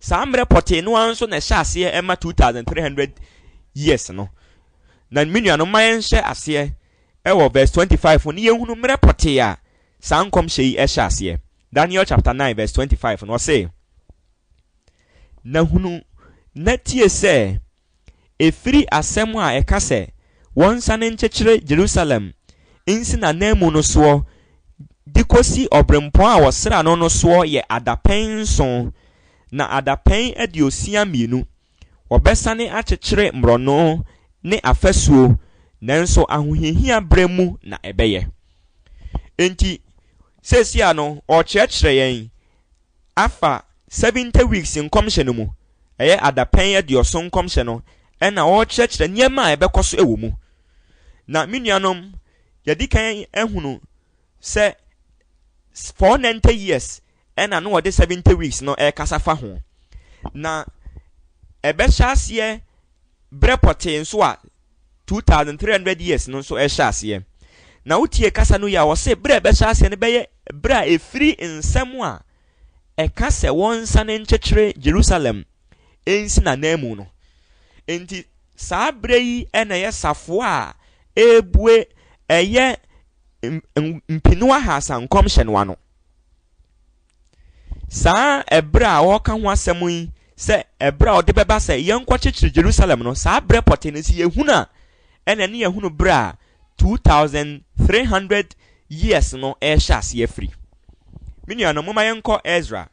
Saa mmerɛ pɔtee no ara nso na ɛhyɛ aseɛ ma 2300 years no. Na me nuanom, momma yɛnhyɛ aseɛ wɔ verse 25 no, na yɛhunu mmerɛ pɔtee a saa nkɔmhyɛ yi hyɛ aseɛ. Daniel chapter 9 verse 25 no, ɔse, Na hunu na tie sɛ, ɛfiri asɛm a ɛka sɛ wɔnsane nkyekyere Jerusalem nsi n'ananmu no soɔ de kɔsi ɔberempɔn a wɔsraa no no soɔ yɛ adapɛn nson, na adapɛn 62 wɔbɛsane akyekyere mmorɔno ne afasuo, nanso ahohiahia berɛ mu na ɛbɛyɛ. Enti, seesei ara no, ɔrekyerɛkyerɛ yɛn afa 70 weeks nkɔmhyɛ no mu, ɛyɛ adapɛn 70 nkɔmhyɛ no, ɛna ɔrekyerɛkyerɛ nneɛma a ɛbɛkɔ so wɔ mu. Na me nuanom, yɛadi kan ahunu sɛ 490 years ɛna na wɔde 70 weeks no ɛrekasa fa ho. Na ɛbɛhyɛ aseɛ berɛ pɔtee nso a 2300 years no nso ɛhyɛ aseɛ. Na wotie kasa no yi a wɔse berɛ a ɛbɛhyɛ aseɛ no bɛyɛ berɛ a ɛfiri nsɛm a ɛka sɛ wɔnsane nkyekyere Jerusalem nsi n'ananmu no. Enti saa berɛ yi na ɛyɛ safoa a ɛrebue ɛyɛ mpenu ahasa nkɔmhyɛ no ano. Saa ɛberɛ a wɔreka ho asɛm yi sɛ ɛberɛ a ɔde bɛba sɛ yɛnkɔkyekyere Jerusalem no, saa berɛ pɔtee no sɛ yɛhunu a, ɛna ne yɛhunu berɛ a 2300 years no ɛrehyɛ aseɛ afiri. Me nuanom, momma yɛnkɔ Ezra.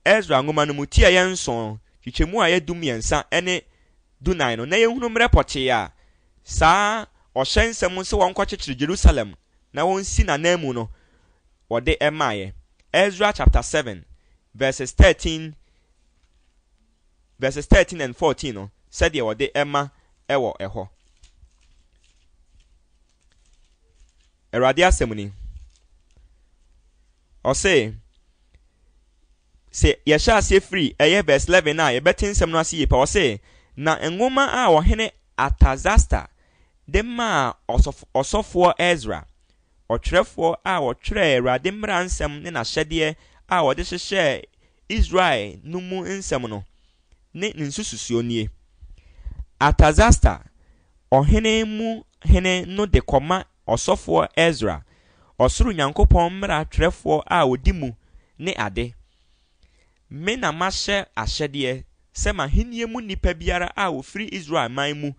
Ezra nwoma no mu, ti a ɛyɛ nson, kyekyɛmu a ɛyɛ 13 ne 14 no, na yɛhunu mmerɛ pɔtee a saa ɔhyɛ nsɛm sɛ wɔnkɔkyekyere Jerusalem na wɔnsi n'ananmu no wɔde maeɛ. Ezra chapter 7 verses 13 verses 13 and 14 no, sɛdeɛ wɔde ma wɔ ɛhɔ. Awurade asɛm ni. Ɔse, sɛ yɛhyɛ aseɛ firi ɛyɛ verse 11 a yɛbɛte nsɛm no ase yie pa. Ɔse, na nwoma a ɔhene Artasasta de maa ɔsɔfoɔ Esra, ɔtwerɛfoɔ a ɔtwerɛɛ Awurade mmara nsɛm ne n'ahyɛdeɛ a ɔde hyehyɛɛ Israel no mu nsɛm no, ne ne nsususoɔ nie. Artasasta, ɔhene mu hene no de kɔma ɔsɔfoɔ Esra, ɔsoro Nyankopɔn mmara twerɛfoɔ a ɔdi mu ne ade. Me na mahyɛ ahyɛdeɛ sɛ m'ahennie mu nnipa biara a wɔfiri Israel man mu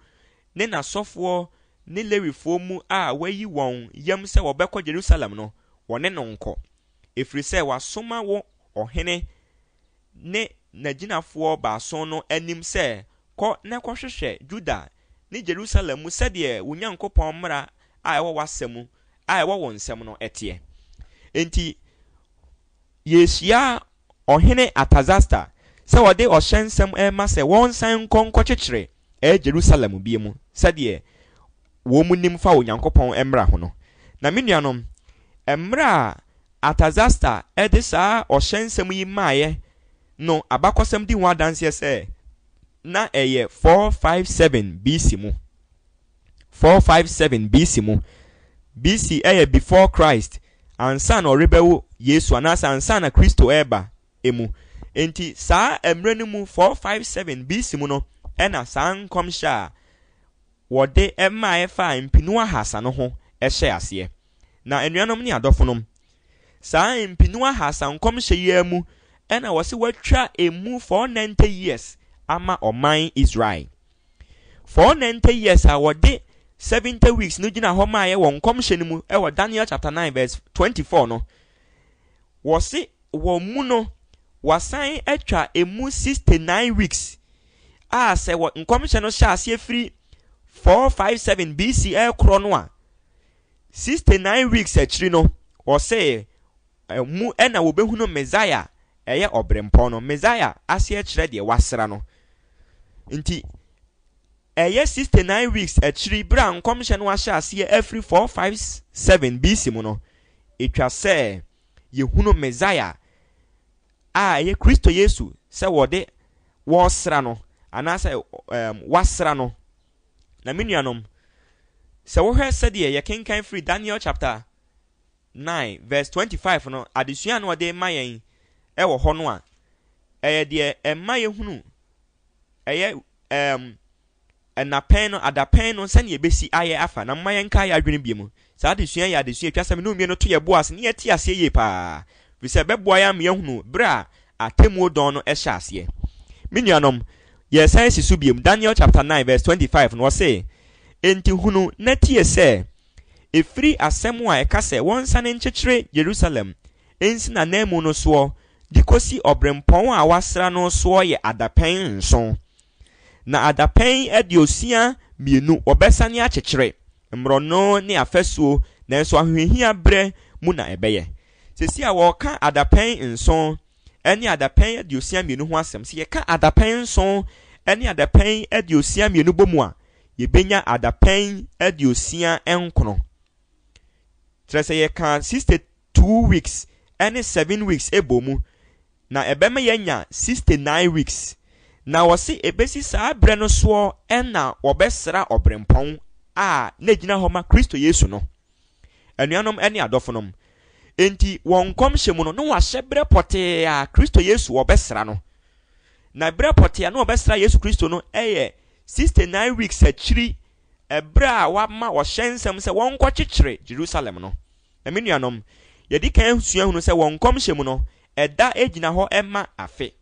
ne n'asɔfoɔ ne Lewifoɔ mu a wɔayi wɔn yam sɛ wɔbɛkɔ Yerusalem no, wɔne no nkɔ, ɛfiri sɛ wasoma wo ɔhene ne n'agyinafoɔ baason no anim sɛ kɔ na kɔhwehwɛ Yuda ne Yerusalem mu sɛdeɛ wo Nyankopɔn mmara a ɛwɔ w'asɛm a ɛwɔ wo nsam no teɛ. Enti yɛrehyia Ɔhene Artasasta sɛ ɔde ɔhyɛ nsɛm rema sɛ wɔnsan nkɔ nkɔkyekyere Jerusalem bio mu sɛdeɛ wɔn nim fa Onyankopɔn mmara ho no. Na me nuanom, mmerɛ a. Artasasta de saa ɔhyɛ nsɛm yi maeɛ no, abakɔsɛm di ho adanseɛ sɛ na ɛyɛ 457 BC mu. 457 BC mu. BC yɛ before Christ, ansa na ɔrebɛwo Yesu anaasɛ ansa na Kristo reba mu. Enti saa mmerɛ no mu 457 BC mu no ɛna saa nkɔmhyɛ a wɔde maeɛ faa mpenu ahasa no ho hyɛɛ aseɛ. Na anuanom ne adɔfonom, saa mpenu ahasa nkɔmhyɛ yi ara mu ɛna wɔse wɔatwa emu 490 years ama ɔman Israel. 490 years a wɔde 70 weeks no gyina hɔ maeɛ wɔ nkɔmhyɛ no mu wɔ Daniel chapter 9 verse 24 no, wɔse wɔ mu no wɔasan atwa emu 69 weeks a sɛ wɔ nkɔmhyɛ no hyɛ aseɛ firi 457 BC ɛrekorɔ no a, 69 weeks akyiri no wɔse mu ɛna wɔbɛhunu Messiah, ɛyɛ ɔberempɔn no. Messiah aseɛ kyerɛ deɛ wasra no. Nti ɛyɛ 69 weeks akyiri berɛ a nkɔmhyɛ no ahyɛ aseɛ afiri 457 BC mu no, ɛtwa sɛ yɛhunu Messiah a ɛyɛ Kristo Yesu sɛ wɔde wɔresra no anaasɛ wasra no. Na me nuanom, sɛ wohwɛ sɛdeɛ yɛkenkan firi Daniel chapter 9 verse 25 no, adesua no ɔde ma yɛn ɛwɔ hɔ no a, ɛyɛ deɛ ɛma yɛhunu ɛyɛ ɛnapɛn no, adapɛn no sɛnea ɛbɛsi ayɛ afa. Na mma yɛnka yɛ adwene bie mu. Saa adesua yɛ adesua atwa sɛ me ne mmienu to yɛ bo ase ne yɛte aseɛ yie paa, firi sɛ ɛbɛboa yɛn ama yɛahunu berɛ a atemmuo dɔn no ɛhyɛ aseɛ. Me nuanom, yɛsan si so biom. Daniel chapter 9 verse 25 no, ɔse, enti hunu na tie sɛ ɛfiri asɛm a ɛka sɛ wɔnsane nkyekyere Jerusalem nsi n'ananmu no soɔ de kɔsi ɔberempɔn a wasra no soɔ yɛ adapɛn 7. Na adapɛn 62 wɔbɛsane akyekyere mmorɔno ne afasuo, nanso ahohiahia berɛ mu na ɛbɛyɛ. Sɛsi a wɔreka adapɛn 7 ne adapɛn 62 ho asɛm. Sɛ yɛka adapɛn 7 ne adapɛn 62 bɔ mu a, yɛbɛnya adapɛn 69. Kyerɛ sɛ yɛka 62 weeks ne 7 weeks bɔ mu, na ɛbɛma yɛanya 69 weeks. Na wɔse ɛbɛsi saa berɛ no soɔ ɛna wɔbɛsra ɔberempɔn a na gyina hɔ ma Kristo Yesu no. Anuanom ne adɔfonom, enti wɔn nkɔmhyɛ mu no, na wɔahyɛ berɛ pɔtee a Kristo Yesu wɔbɛsra no. Na berɛ pɔtee a na wɔbɛsra Yesu Kristo no yɛ 69 weeks akyiri, ɛberɛ a wɔama wɔhyɛ nsɛm sɛ wɔnkɔkyekyere Jerusalem no. Na me nuanom, yɛdi kan sua hunu sɛ wɔn nkɔmhyɛ mu no, ɛda gyina hɔ ma afe.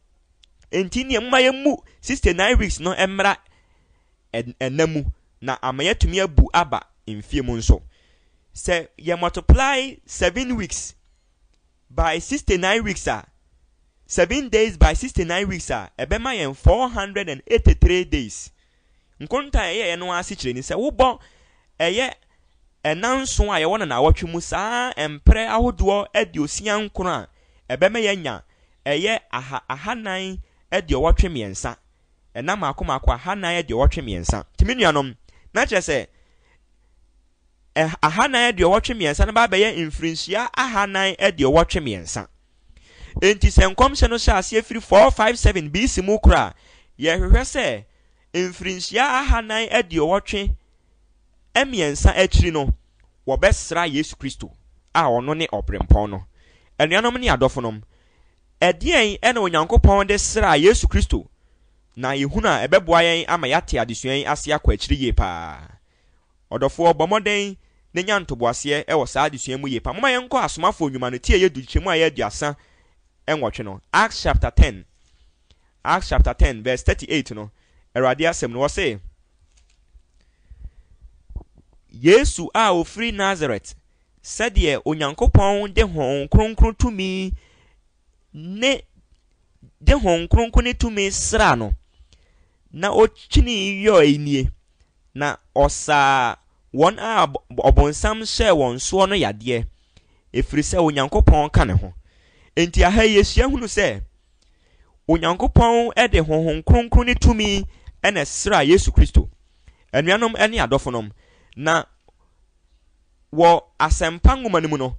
Enti nea momma yɛmmu 69 weeks no mmra ɛna mu na ama yɛatumi abu aba mfie mu nso. Sɛ yɛ multiply 7 weeks by 69 weeks a, 7 days by 69 weeks a, ɛbɛma yɛn 483 days. Nkonta a ɛyɛ no ase kyerɛ ni sɛ wobɔ ɛyɛ ɛna 7 a yɛwɔ no naawɔtwe mu saa mprɛ ahodoɔ 69 a, ɛbɛma yɛanya ɛyɛ 483. Ɛna mmaako mmaako 483. Nti me nuanom, na kyerɛ sɛ 483 no ba bɛyɛ mfirinhyia 483. Enti sɛ nkɔmhyɛ no hyɛ aseɛ firi 457 BC mu koraa, yɛhwehwɛ sɛ mfirinhyia 483 akyiri no, wɔbɛsra Yesu Kristo a ɔno ne ɔberempɔn no. Anuanom ne adɔfonom, ɛdeɛn ɛna Onyankopɔn de sraa Yesu Kristo na yɛhunu a ɛbɛboa yɛn ama yɛate adesua yi ase akɔ akyiri yie paa? Ɔdɔfoɔ, bɔ mmɔden na nya ntoboaseɛ wɔ saa adesua mu yie paa. Momma yɛnkɔ Asomafoɔ Nnwuma no ti a ɛyɛ 10 kyɛmu a ɛyɛ 38 no. Acts chapter 10. Acts chapter 10 verse 38 no, Awurade asɛm no, wɔse, Yesu a ofiri Nasaret, sɛdeɛ Onyankopɔn de Honhom Kronkron tumi ne de Honhom Kronkron ne tumi sraa no, na okyinii yɔe nie, na ɔsaa wɔn a ɔbonsam hyɛɛ wɔn soɔ no yadeɛ, ɛfiri sɛ Onyankopɔn ka ne ho. Enti aha yi yɛsua hunu sɛ Onyankopɔn de Honhom Kronkron ne tumi na ɛsraa Yesu Kristo. Anuanom ne adɔfonom, na wɔ Asɛmpa nwoma no mu no,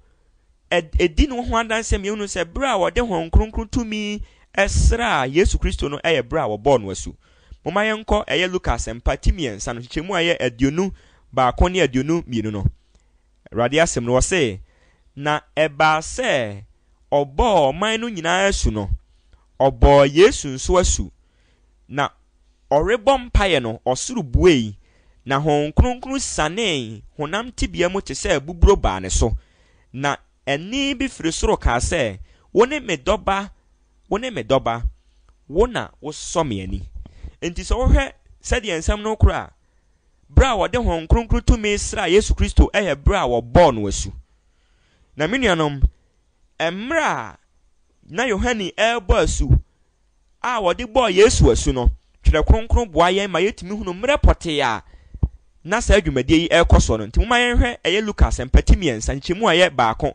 Ɛdi ne ho adanseɛ ma yɛhunu sɛ berɛ a wɔde Honhom Kronkron tumi sraa Yesu Kristo no yɛ berɛ a wɔbɔɔ no asu. Momma yɛnkɔ ɛyɛ Luka Asɛmpa ti mmiɛnsa no nkyekyɛmu a ɛyɛ 21 ne 22 no. Awurade asɛm no, ɔse, Na ɛbaa sɛ ɔbɔɔ ɔman no nyinaa asu no, ɔbɔɔ Yesu nso asu. Na ɔrebɔ mpaeɛ no, ɔsoro buei, na Honhom Kronkron sianee honam tebea mu te sɛ abuburo baa ne so. Na ɛnne bi firi soro kaa sɛ, Wone me dɔba, wone me dɔba, wo na wosɔ me ani. Enti sɛ wohwɛ sɛdeɛ nsɛm no korɔ a, berɛ a wɔde Honhom Kronkron tumi sraa Yesu Kristo yɛ berɛ a wɔbɔɔ no asu. Na me nuanom, mmerɛ a na Yohane rebɔ asu a wɔde bɔɔ Yesu asu no, Twerɛ Kronkron boa yɛn ma yɛtumi hunu mmerɛ pɔtee a na saa dwumadie yi rekɔ soɔ no. Nti momma yɛnhwɛ ɛyɛ Luka Asɛmpa ti mmiɛnsa, nkyekyɛmu a ɛyɛ baako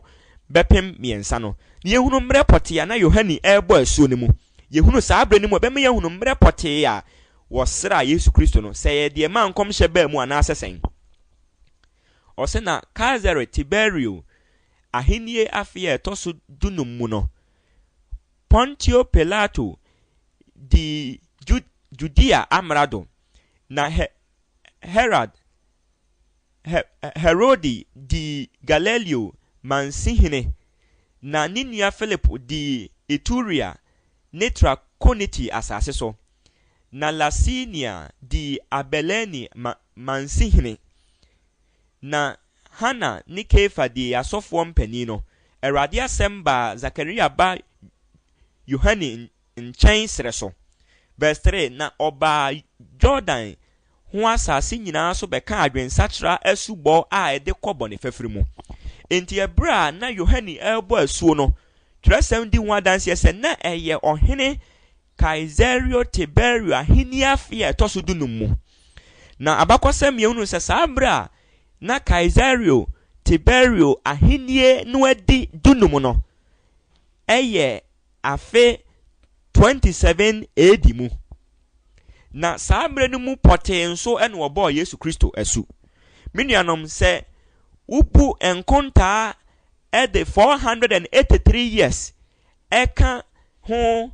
bɛpem mmiɛnsa no, na yɛhunu mmerɛ pɔtee a na Yohane rebɔ asuo no mu. Yɛhunu saa berɛ no mu a, ɛbɛma yɛahunu mmerɛ pɔtee a wɔsraa Yesu Kristo no, sɛ ɛyɛ deɛ ɛmaa nkɔmhyɛ baa mu anaasɛ sɛn. Ɔse na Kaesare Tiberio ahennie afe a ɛtɔ so dunum mu no, Pontio Pilato dii Judea amrado, na Herod, Herode dii Galileo mansihene, na ne nua Philip dii Iturea ne Trakoniti asase so, na Lasinia dii Abeleni mansihene, na Hana ne Kaiafa dii asɔfoɔ mpanin no, Awurade asɛm baa Sakaria ba Yohane nkyɛn serɛ so. Verse 3, Na ɔbaa Yordan ho asase nyinaa so bɛkaa adwensakyera asubɔ a ɛde kɔ bɔne fafiri mu. Enti ɛberɛ a na Yohane rebɔ asuo no, twerɛsɛm di ho adanseɛ sɛ na ɛyɛ ɔhene Kaesario Tiberio ahenni afe a ɛtɔ so dunum mu. Na abakɔsɛm yɛhunu sɛ saa berɛ a na Kaesario Tiberio ahennie no adi dunum no, ɛyɛ afe 27 AD mu. Na saa mmerɛ no mu pɔtee nso na wɔbɔɔ Yesu Kristo asu. Me nuanom, sɛ wobu nkontaa de 483 years ɛka ho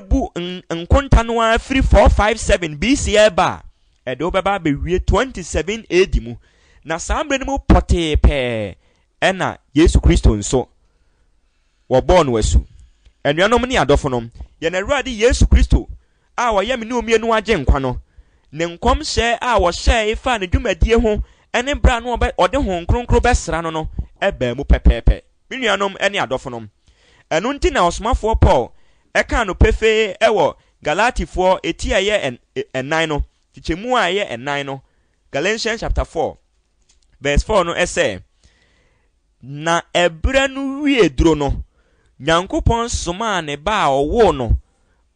bu nkonta no ara firi 457 BC ɛreba a, ɛde wo bɛba abɛwie 27 AD mu. Na saa mmerɛ no mu pɔtee pɛɛ ɛna Yesu Kristo nso wɔbɔɔ no asu. Anuanom ne adɔfonom, yɛn Awurade Yesu Kristo a ɔyɛ me ne wo mmienu Agyenkwa no, ne nkɔmhyɛ a ɔhyɛe faa ne dwumadie ho ne berɛ a na ɔde Honhom Kronkron bɛsra no no baa mu pɛpɛɛpɛ. Me nuanom ne adɔfonom, ɛno nti na ɔsomafoɔ Paul kaa no pefee wɔ Galatifoɔ eti a ɛyɛ ɛnan no, kyekyɛmu a ɛyɛ ɛnan no, Galatians chapter 4, verse 4 no sɛ, Na ɛberɛ no wie duro no, Nyankopɔn somaa ne ba a ɔwoo no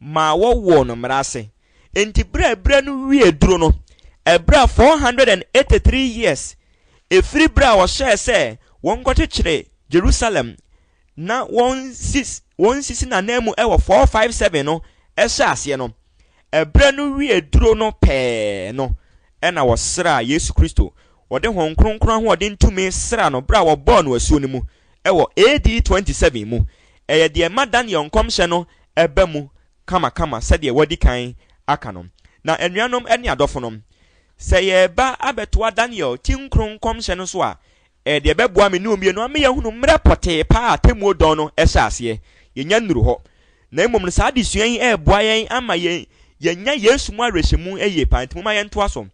maa wɔwoo no mmara ase. Enti berɛ a ɛberɛ no wie duro no, ɛberɛ a 483 years ɛfiri berɛ a ɔhyɛɛ sɛ wɔnkɔkyekyere Jerusalem na wɔnsisi n'ananmu wɔ 457 no hyɛɛ aseɛ no, ɛberɛ no wie duro no pɛɛ no na wɔsraa Yesu Kristo. Wɔde Honhom Kronkron ahoɔden tumi sraa no berɛ a wɔbɔɔ no asuo no mu wɔ AD 27 mu. Ɛyɛ deɛ ɛma Daniel nkɔmhyɛ no ba mu kamakama sɛdeɛ wɔadi kan aka no. Na anuanom ne adɔfonom, sɛ yɛreba abɛtoa Daniel ti nkron nkɔmhyɛ no so a, Ɛyɛ deɛ ɛbɛboa me ne wo mmienu ama yɛahunu mmerɛ pɔtee paa a atemmuo dɔn no hyɛ aseɛ. Yɛnnya nnuru hɔ. Na mmom no, saa adesua yi reboa yɛn ama yɛn yɛanya Yesu mu awerɛhyɛmu yie paa. Nti momma yɛntoa so.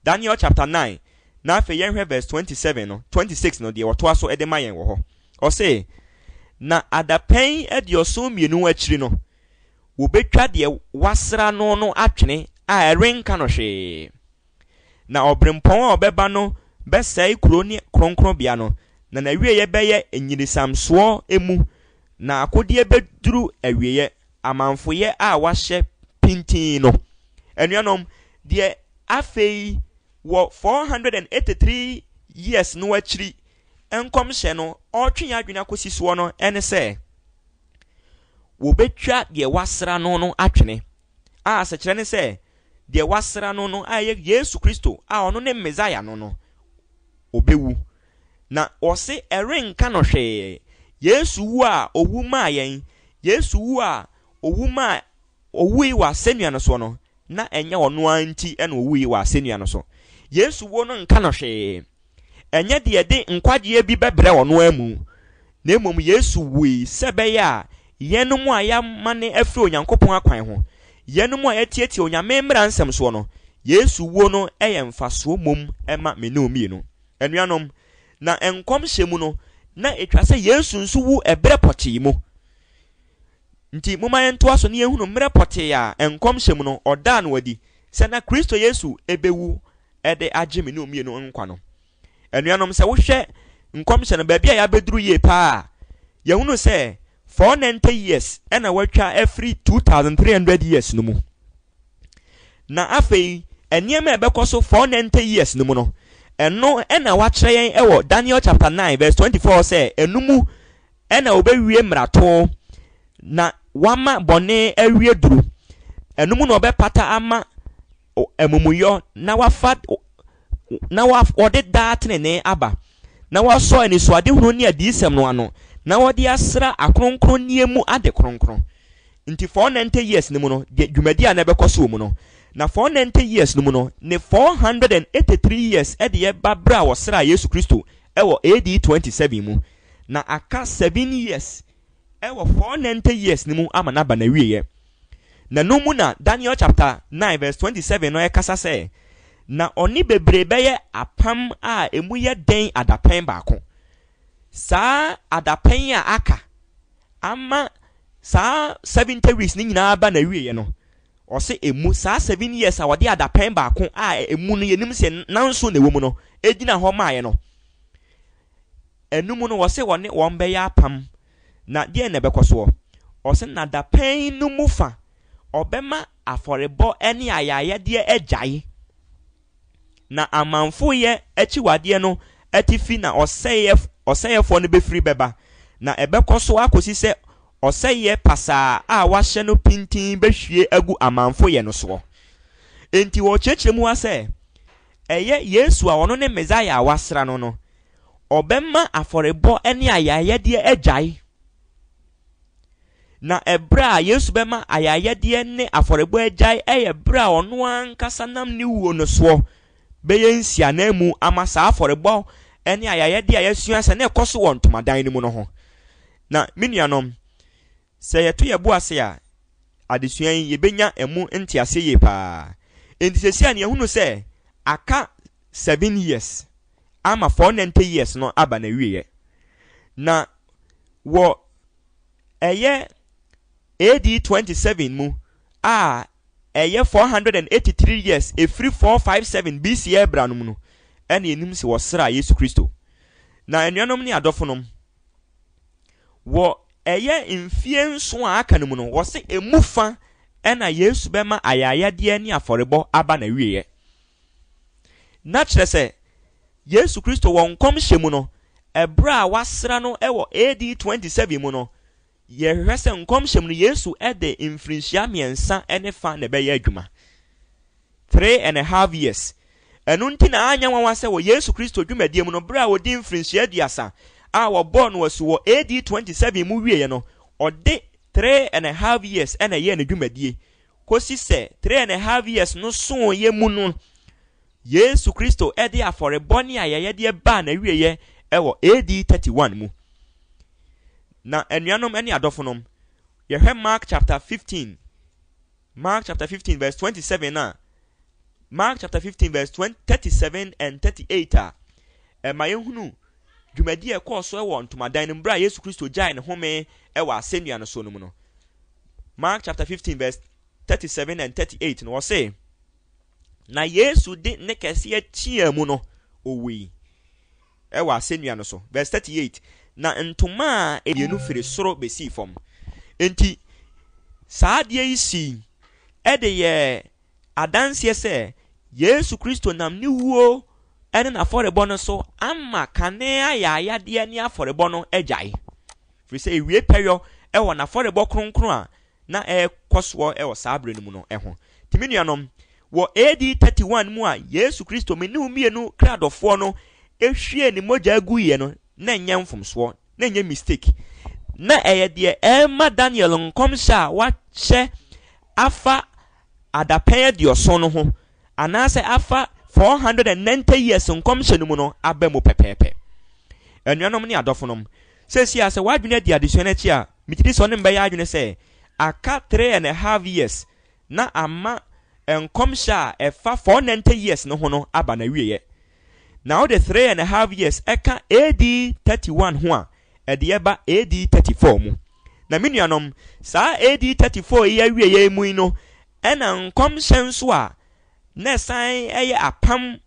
Daniel chapter 9, na afei yɛnhwɛ verse 27 no, 26 no, deɛ wɔtoa so de ma yɛn wɔ hɔ. Ɔse, Na adapɛn 72 akyiri no, wɔbɛtwa deɛ wɔasra no no atwene a ɛrenka no hwee. Na ɔberempɔn a ɔbɛba no bɛsɛe kuro ne kronkronbea no, na n'awieeɛ bɛyɛ nnyinisamsoɔ mu, na akodeɛ bɛduru awieeɛ, amamfoyɛ a wɔahyɛ pintinn no. Anuanom, deɛ afei wɔ 483 years no akyiri nkɔmhyɛ no ɔretwe yɛn adwene akɔsi soɔ no ne sɛ, wɔbɛtwa deɛ wɔasra no no atwene, a asekyerɛ ne sɛ, deɛ wɔasra no no a ɛyɛ Yesu Kristo a ɔno ne Mesaia no no, ɔbɛwu. Na ɔse ɛrenka no hwee. Yesu wu a owu maa yɛn, Yesu wu a owu maa owui wɔ asɛnnua no soɔ no, na ɛnyɛ ɔno ara nti na owui wɔ asɛnnua no so. Yesu wuo no nka no hwee. Ɛnyɛ deɛ ɛde nkwagyeɛ bi bɛbrɛ ɔno ara mu, na mmom Yesu wui sɛ ɛbɛyɛ a yɛnom a yɛamane afiri Onyankopɔn akwan ho, yɛnom a yɛatiatia Onyame mmara nsɛm soɔ no, Yesu wuo no yɛ mfasoɔ mmom ma me ne wo mmienu. Anuanom, na nkɔmhyɛ mu no, na ɛtwa sɛ Yesu nso wu ɛberɛ pɔtee mu. Nti momma yɛntoa so na yɛnhunu mmerɛ pɔtee a nkɔmhyɛ mu no ɔdaa no adi sɛ na Kristo Yesu bɛwu de agye me ne wo mmienu nkwa no. Anuanom, sɛ wohwɛ nkɔmhyɛ no baabi a yɛabɛduru yie paa a, yɛhunu sɛ 490 years na wɔatwa afiri 2300 years no mu. Na afei nneɛma a ɛbɛkɔ so 490 years no mu no, ɛno na wɔakyerɛ yɛn wɔ Daniel chapter 9 verse 24 sɛ ɛno mu na wɔbɛwie mmarato na wɔama bɔne awie duru. Ɛno mu na wɔbɛpata ama amumuyɔ na wafa na wɔde daa tenenee aba na wɔasɔ anisoadehunu ne adiyisɛm no ano na wɔde asra akronkronneɛ mu ade kronkron. Nti 490 years no mu no, deɛ dwumadi a na ɛbɛkɔ so wɔ mu no, na 490 years no mu no, ne 483 years de ɛba berɛ a wɔsraa Yesu Kristo wɔ AD 27 mu. Na aka 7 years wɔ 490 years no mu ama no aba n'awieɛ. Na no mu na Daniel chapter 9 verse 27 no ɛkasa sɛ, Na ɔne bebree bɛyɛ apam a emu yɛ den adapɛn baako. Saa adapɛn a aka ama saa 70 weeks no nyinaa aba n'awieɛ no, ɔse emu saa 7 years a wɔde adapɛn baako a emu no yɛnim sɛ nanso na ɛwɔ mu no ɛgyina hɔ maaeɛ no, ɛno mu no wɔse wɔne wɔn bɛyɛ apam. Na deɛn na ɛbɛkɔ soɔ? Ɔse na dapɛn no mu fa ɔbɛma afɔrebɔ ne ayayɛdeɛ agyae, na amanfoyɛ akyiwadeɛ no atifi na ɔsɛeɛfoɔ no bɛfiri bɛba, na ɛbɛkɔ so akɔsi sɛ ɔsɛeɛ pasaa a wɔahyɛ no pintinn bɛhwie agu amanfoyɛ no soɔ. Enti wɔkyerɛkyerɛ mu ha sɛ, ɛyɛ Yesu a ɔno ne Mesaia a wɔasra no no, ɔbɛma afɔrebɔ ne ayayɛdeɛ agyae. Na ɛberɛ a Yesu bɛma ayayɛdeɛ ne afɔrebɔ agyae yɛ berɛ a ɔno ankasa nam ne wuo no soɔ bɛyɛ nsiananmu ama saa afɔrebɔ ne ayayɛdeɛ a yɛasua sɛ na ɛkɔ so wɔ ntomadan no mu no ho. Na me nuanom, sɛ yɛto yɛn bo ase a, adesua yi yɛbɛnya ɛmu nteaseɛ yie paa. Enti seesei a na yɛhunu sɛ aka 7 years ama 490 years no aba n'awieɛ. Na wɔ ɛyɛ AD 27 mu a ɛyɛ 483 years ɛfiri 457 BC ɛrebra no mu no, ɛna yɛnim sɛ wɔsraa Yesu Kristo. Na anuanom ne adɔfonom, wɔ ɛyɛ mfie nson a aka no mu no, wɔse emu fa ɛna Yesu bɛma ayayadeɛ ne afɔrebɔ aba n'awieɛ. Na kyerɛ sɛ, Yesu Kristo wɔ nkɔmhyɛ mu no, ɛberɛ a wɔasra no wɔ AD 27 mu no, yɛhwehwɛ sɛ nkɔmhyɛ mu no Yesu de mfirinhyia mmiɛnsa ne fa na ɛbɛyɛ adwuma. 3½ years. Ɛno nti na anyɛ nwanwa sɛ wɔ Yesu Kristo dwumadie mu no, berɛ a ɔdi mfirinhyia 30 a wɔbɔɔ no asu wɔ AD 27 mu wieɛ no, ɔde 3½ years na ɛyɛɛ ne dwumadie kɔsi sɛ 3½ years no soeɛ mu no, Yesu Kristo de afɔrebɔ ne ayɛyɛdeɛ baa n'awieeɛ wɔ AD 31 mu. Na anuanom ne adɔfonom, yɛhwɛ Mark chapter 15, Mark chapter 15 verse 27 a, Mark chapter 15 verse 20, 37 and 38 a, ɛma yɛhunu dwumadi a ɛkɔɔ so wɔ ntomadan no mu berɛ a Yesu Kristo gyae ne home wɔ asɛnnua no so no mu no. Mark chapter 15 verse 37 and 38 no, ɔse, Na Yesu de ne kɛseɛ teaa mu no, owui wɔ asɛnnua no so. Verse 38, Na ntoma a mmienu firi soro bɛsii fam. Enti, saa adeɛ yi sii de yɛɛ adanseɛ sɛ Yesu Kristo nam ne wuo ne n'afɔrebɔ no so ama kane ayaayadeɛ ne afɔrebɔ no agyae. Firi sɛ ewie pɛyɔ wɔ n'afɔrebɔ kronkron a na ɛrekɔ soɔ wɔ saa berɛ no mu no ho. Nti me nuanom, wɔ AD 31 mu a Yesu Kristo, me ne wo mmienu kra dɔfoɔ no, hwiee ne mogya guiɛ no, na ɛnyɛ mfomsoɔ. Na ɛnyɛ mistake. Na ɛyɛ deɛ ɛrema Daniel nkɔmhyɛ a wahyɛ afa adapɛn aduɔson no ho anaasɛ afa 490 years nkɔmhyɛ no mu no aba mu pɛpɛɛpɛ. Anuanom ne adɔfonom, seesei a sɛ w'adwene adi adesua no akyi a, megye di sɛ ɔne me bɛyɛ adwene sɛ aka 3½ years na ama nkɔmhyɛ a ɛfa 490 years no ho no aba n'awieɛ. Na wode 3½ years ɛka AD 31 ho a, ɛde ɛba AD 34 mu. Na me nuanom, saa AD 34 yi awieɛ mu yi no, ɛna nkɔmhyɛ nso a na ɛsan ɛyɛ apam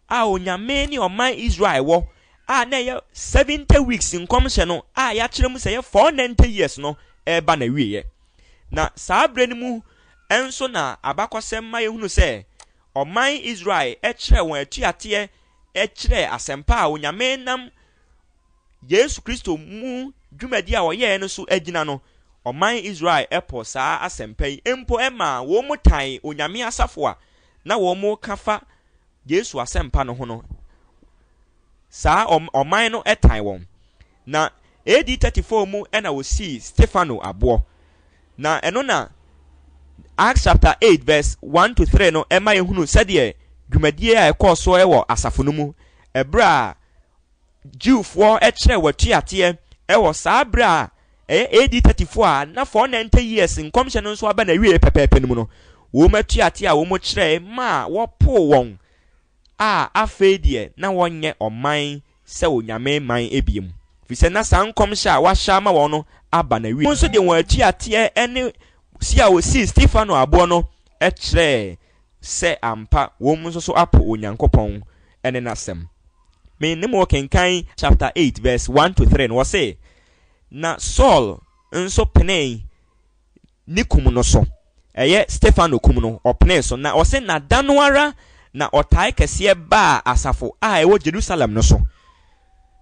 a Onyame ne ɔman Israel wɔ a na ɛyɛ 70 weeks nkɔmhyɛ no a yɛakyerɛ mu sɛ ɛyɛ 490 years no ɛreba n'awieɛ. Na saa berɛ no mu nso na abakɔsɛm ma yɛhunu sɛ ɔman Israel kyerɛ wɔn atuateɛ kyerɛ asɛmpa a Onyame nam Yesu Kristo mu dwumadi a ɔyɛɛ no so agyina no, ɔman Israel pɔ saa asɛmpa yi mpo ɛmaa wɔn mu tan Onyame asafo a na wɔn ka fa Yesu asɛmpa no ho no. Saa ɔman no tan wɔn. Na AD 34 mu ɛna wɔsii Stefano aboɔ. Na ɛno na Acts chapter 8 verse 1 to 3 no ɛma yɛhunu sɛdeɛ dwumadie a ɛkɔɔ so wɔ asafo no mu ɛberɛ a Jewfoɔ kyerɛ wɔatuateɛ ɛwɔ saa berɛ a ɛyɛ AD 34 a na 490 years nkɔmhyɛ no nso aba n'awie pɛpɛɛpɛ no mu no, wɔn atuateɛ a wɔn kyerɛɛ maa wɔpoo wɔn a afei deɛ na wɔnyɛ ɔman sɛ Onyame man ebiem. Firi sɛ na saa nkɔmhyɛ a wahyɛ ama wɔn no aba n'awie. Wɔn nso de wɔn atuateɛ ne si a wɔsii Stefano aboɔ no kyerɛɛ sɛ ampa wɔn nso so apo Onyankopɔn ne n'asɛm. Me ne mo kenkan chapter 8 verse 1 to 3 no, wɔse, na Saul nso penee ne kum no so. Ɛyɛ Stefano kum no, ɔpenee so. Na ɔse na da no ara na ɔtae kɛseɛ baa asafo a ɛwɔ Jerusalem no so.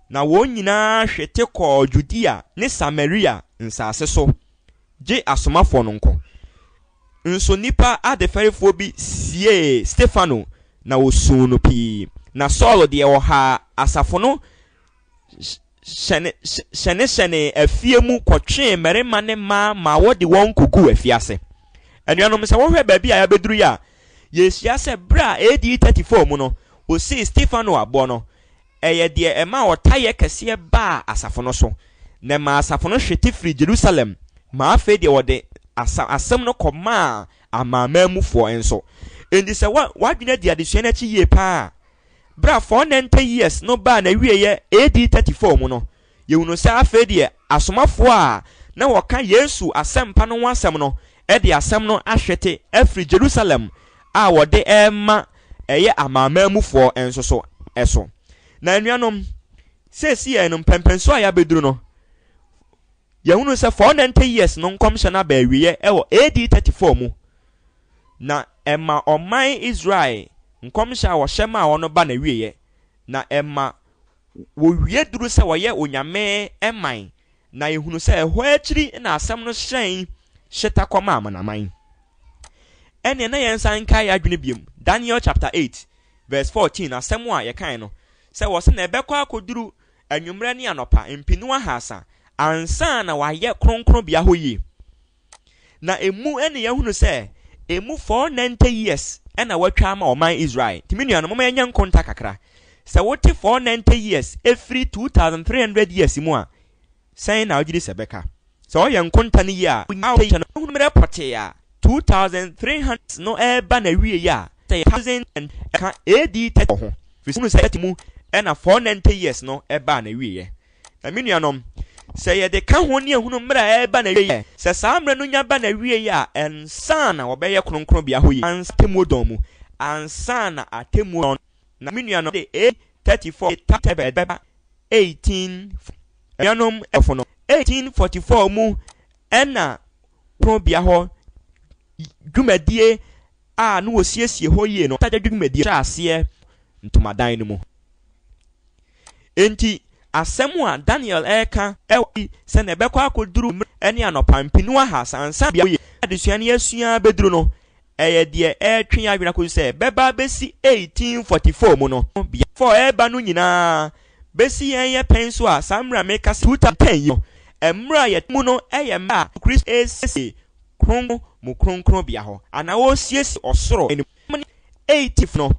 Na wɔn nyinaa hwete kɔɔ Judea ne Samaria nsase so, gye asomafoɔ no nko. Nso nnipa adefɛrefoɔ bi siee Stefano na wɔsuu no pii. Na Saul deɛ ɔhaa asafo no hyɛnehyɛnee afie mu kɔtwee mmarima ne mmaa ma wɔde wɔn kɔguu afiase. Anuanom, sɛ wohwɛ baabi a yɛabɛduru yi a, yɛhyia sɛ berɛ a AD 34 mu no, wɔsii Stefano aboɔ no, ɛyɛ deɛ ɛma ɔtayɛ kɛseɛ baa asafo no so, na ɛmaa asafo no hwete firi Jerusalem, ma afei deɛ wɔde asɛm no kɔmaa amanamanmufoɔ nso. Enti sɛ w'adwene adi adesua no akyi yie paa a, berɛ a 490 years no baa n'awieeɛ AD 34 mu no, yɛhunu sɛ afei deɛ asomafoɔ a na wɔka Yesu asɛmpa no ho asɛm no de asɛm no ahwete afiri Jerusalem a wɔde rema ɛyɛ amanamanmufoɔ nso so so. Na anuanom, seesei no mpɛmpɛnsoɔ a yɛabɛduru no, yɛhunu sɛ 490 years no nkɔmhyɛ no aba awieeɛ wɔ AD 34 mu. Na ɛma ɔman Israel nkɔmhyɛ a wɔhyɛ maa wɔn no ba n'awieeɛ. Na ɛma wɔwie duru sɛ wɔyɛ Onyame man. Na yɛhunu sɛ ɛhɔ akyiri na asɛm no hyerɛn hyeta kɔma amanaman. Ɛnneɛ na yɛnsan nkae yɛn adwene biom. Daniel chapter 8 verse 14, asɛm a yɛkae no, sɛ wɔse na ɛbɛkɔ akɔduru anwummerɛ ne anɔpa mpenu ahasa ansa na wɔayɛ kronkronbea hɔ yie. Na emu ne yɛhunu sɛ emu 490 years ɛna wɔatwa ama ɔman Israel. Nti me nuanom, momma yɛnyɛ nkonta kakra. Sɛ wote 490 years ɛfiri 2300 years mu a, sɛn na wogye di sɛ bɛka? Sɛ ɔyɛ nkonta no yie a, wohunu mmerɛ pɔtee a 2300 no ɛreba n'awie a, sɛ thousand ɛka AD 30 ho. Firi sɛ hunu sɛ 30 mu ɛna 490 years no ɛbaa n'awieɛ. Na me nuanom, sɛ yɛde ka ho ne ehunu mmerɛ a ɛreba n'awieɛ, sɛ saa mmerɛ no nya ba n'awieɛ a, ansa na wɔbɛyɛ kronkronbea hɔ yie, ansa atemmuo dɔn mu, ansa na atemmuo dɔn. Na me nuanom, de AD 34 ɛbɛba 18 nuanom ɛfo no 1844 mu ɛna kronkronbea hɔ dwumadie a na wɔsiesie hɔ yie no dwumadie hyɛ aseɛ ntomadan no mu. Enti asɛm a Daniel ɛreka ɛwɔ sɛ na ɛbɛkɔ akɔduru ne anɔpa mpenu ahasa ansa bea yɛ adesua no yɛasua bɛduru no, ɛyɛ deɛ ɛretwe yɛn adwene akɔsi sɛ bɛba bɛsi 1844 mu no, bea ɛreba no nyinaa Bɛsi yɛn yɛ pɛn so a, saa mmerɛ a meka 2010 yi no, mmerɛ a yɛte mu no yɛ mmerɛ a Kristo resiesie Kronkron mu Kronkronbea hɔ, anaa ɔresiesie ɔsoro anim. 18 no,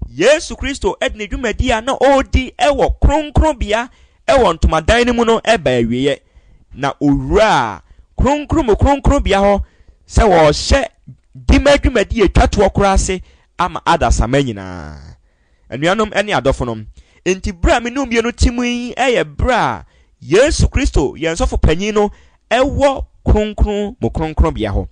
Yesu Kristo de ne dwumadi a na ɔredi wɔ Kronkronbea wɔ ntomadan no mu no baa awieɛ, na ɔwuraa Kronkron mu Kronkronbea hɔ sɛ ɔrehyɛ dima dwumadi a ɛtwa toɔ koraa ase ama adasamma nyinaa. Anuanom ne adɔfonom, enti berɛ a me ne wo mmienu te mu yi yɛ berɛ a Yesu Kristo, yɛn sɔfo panyin no, wɔ Kronkron mu Kronkronbea hɔ.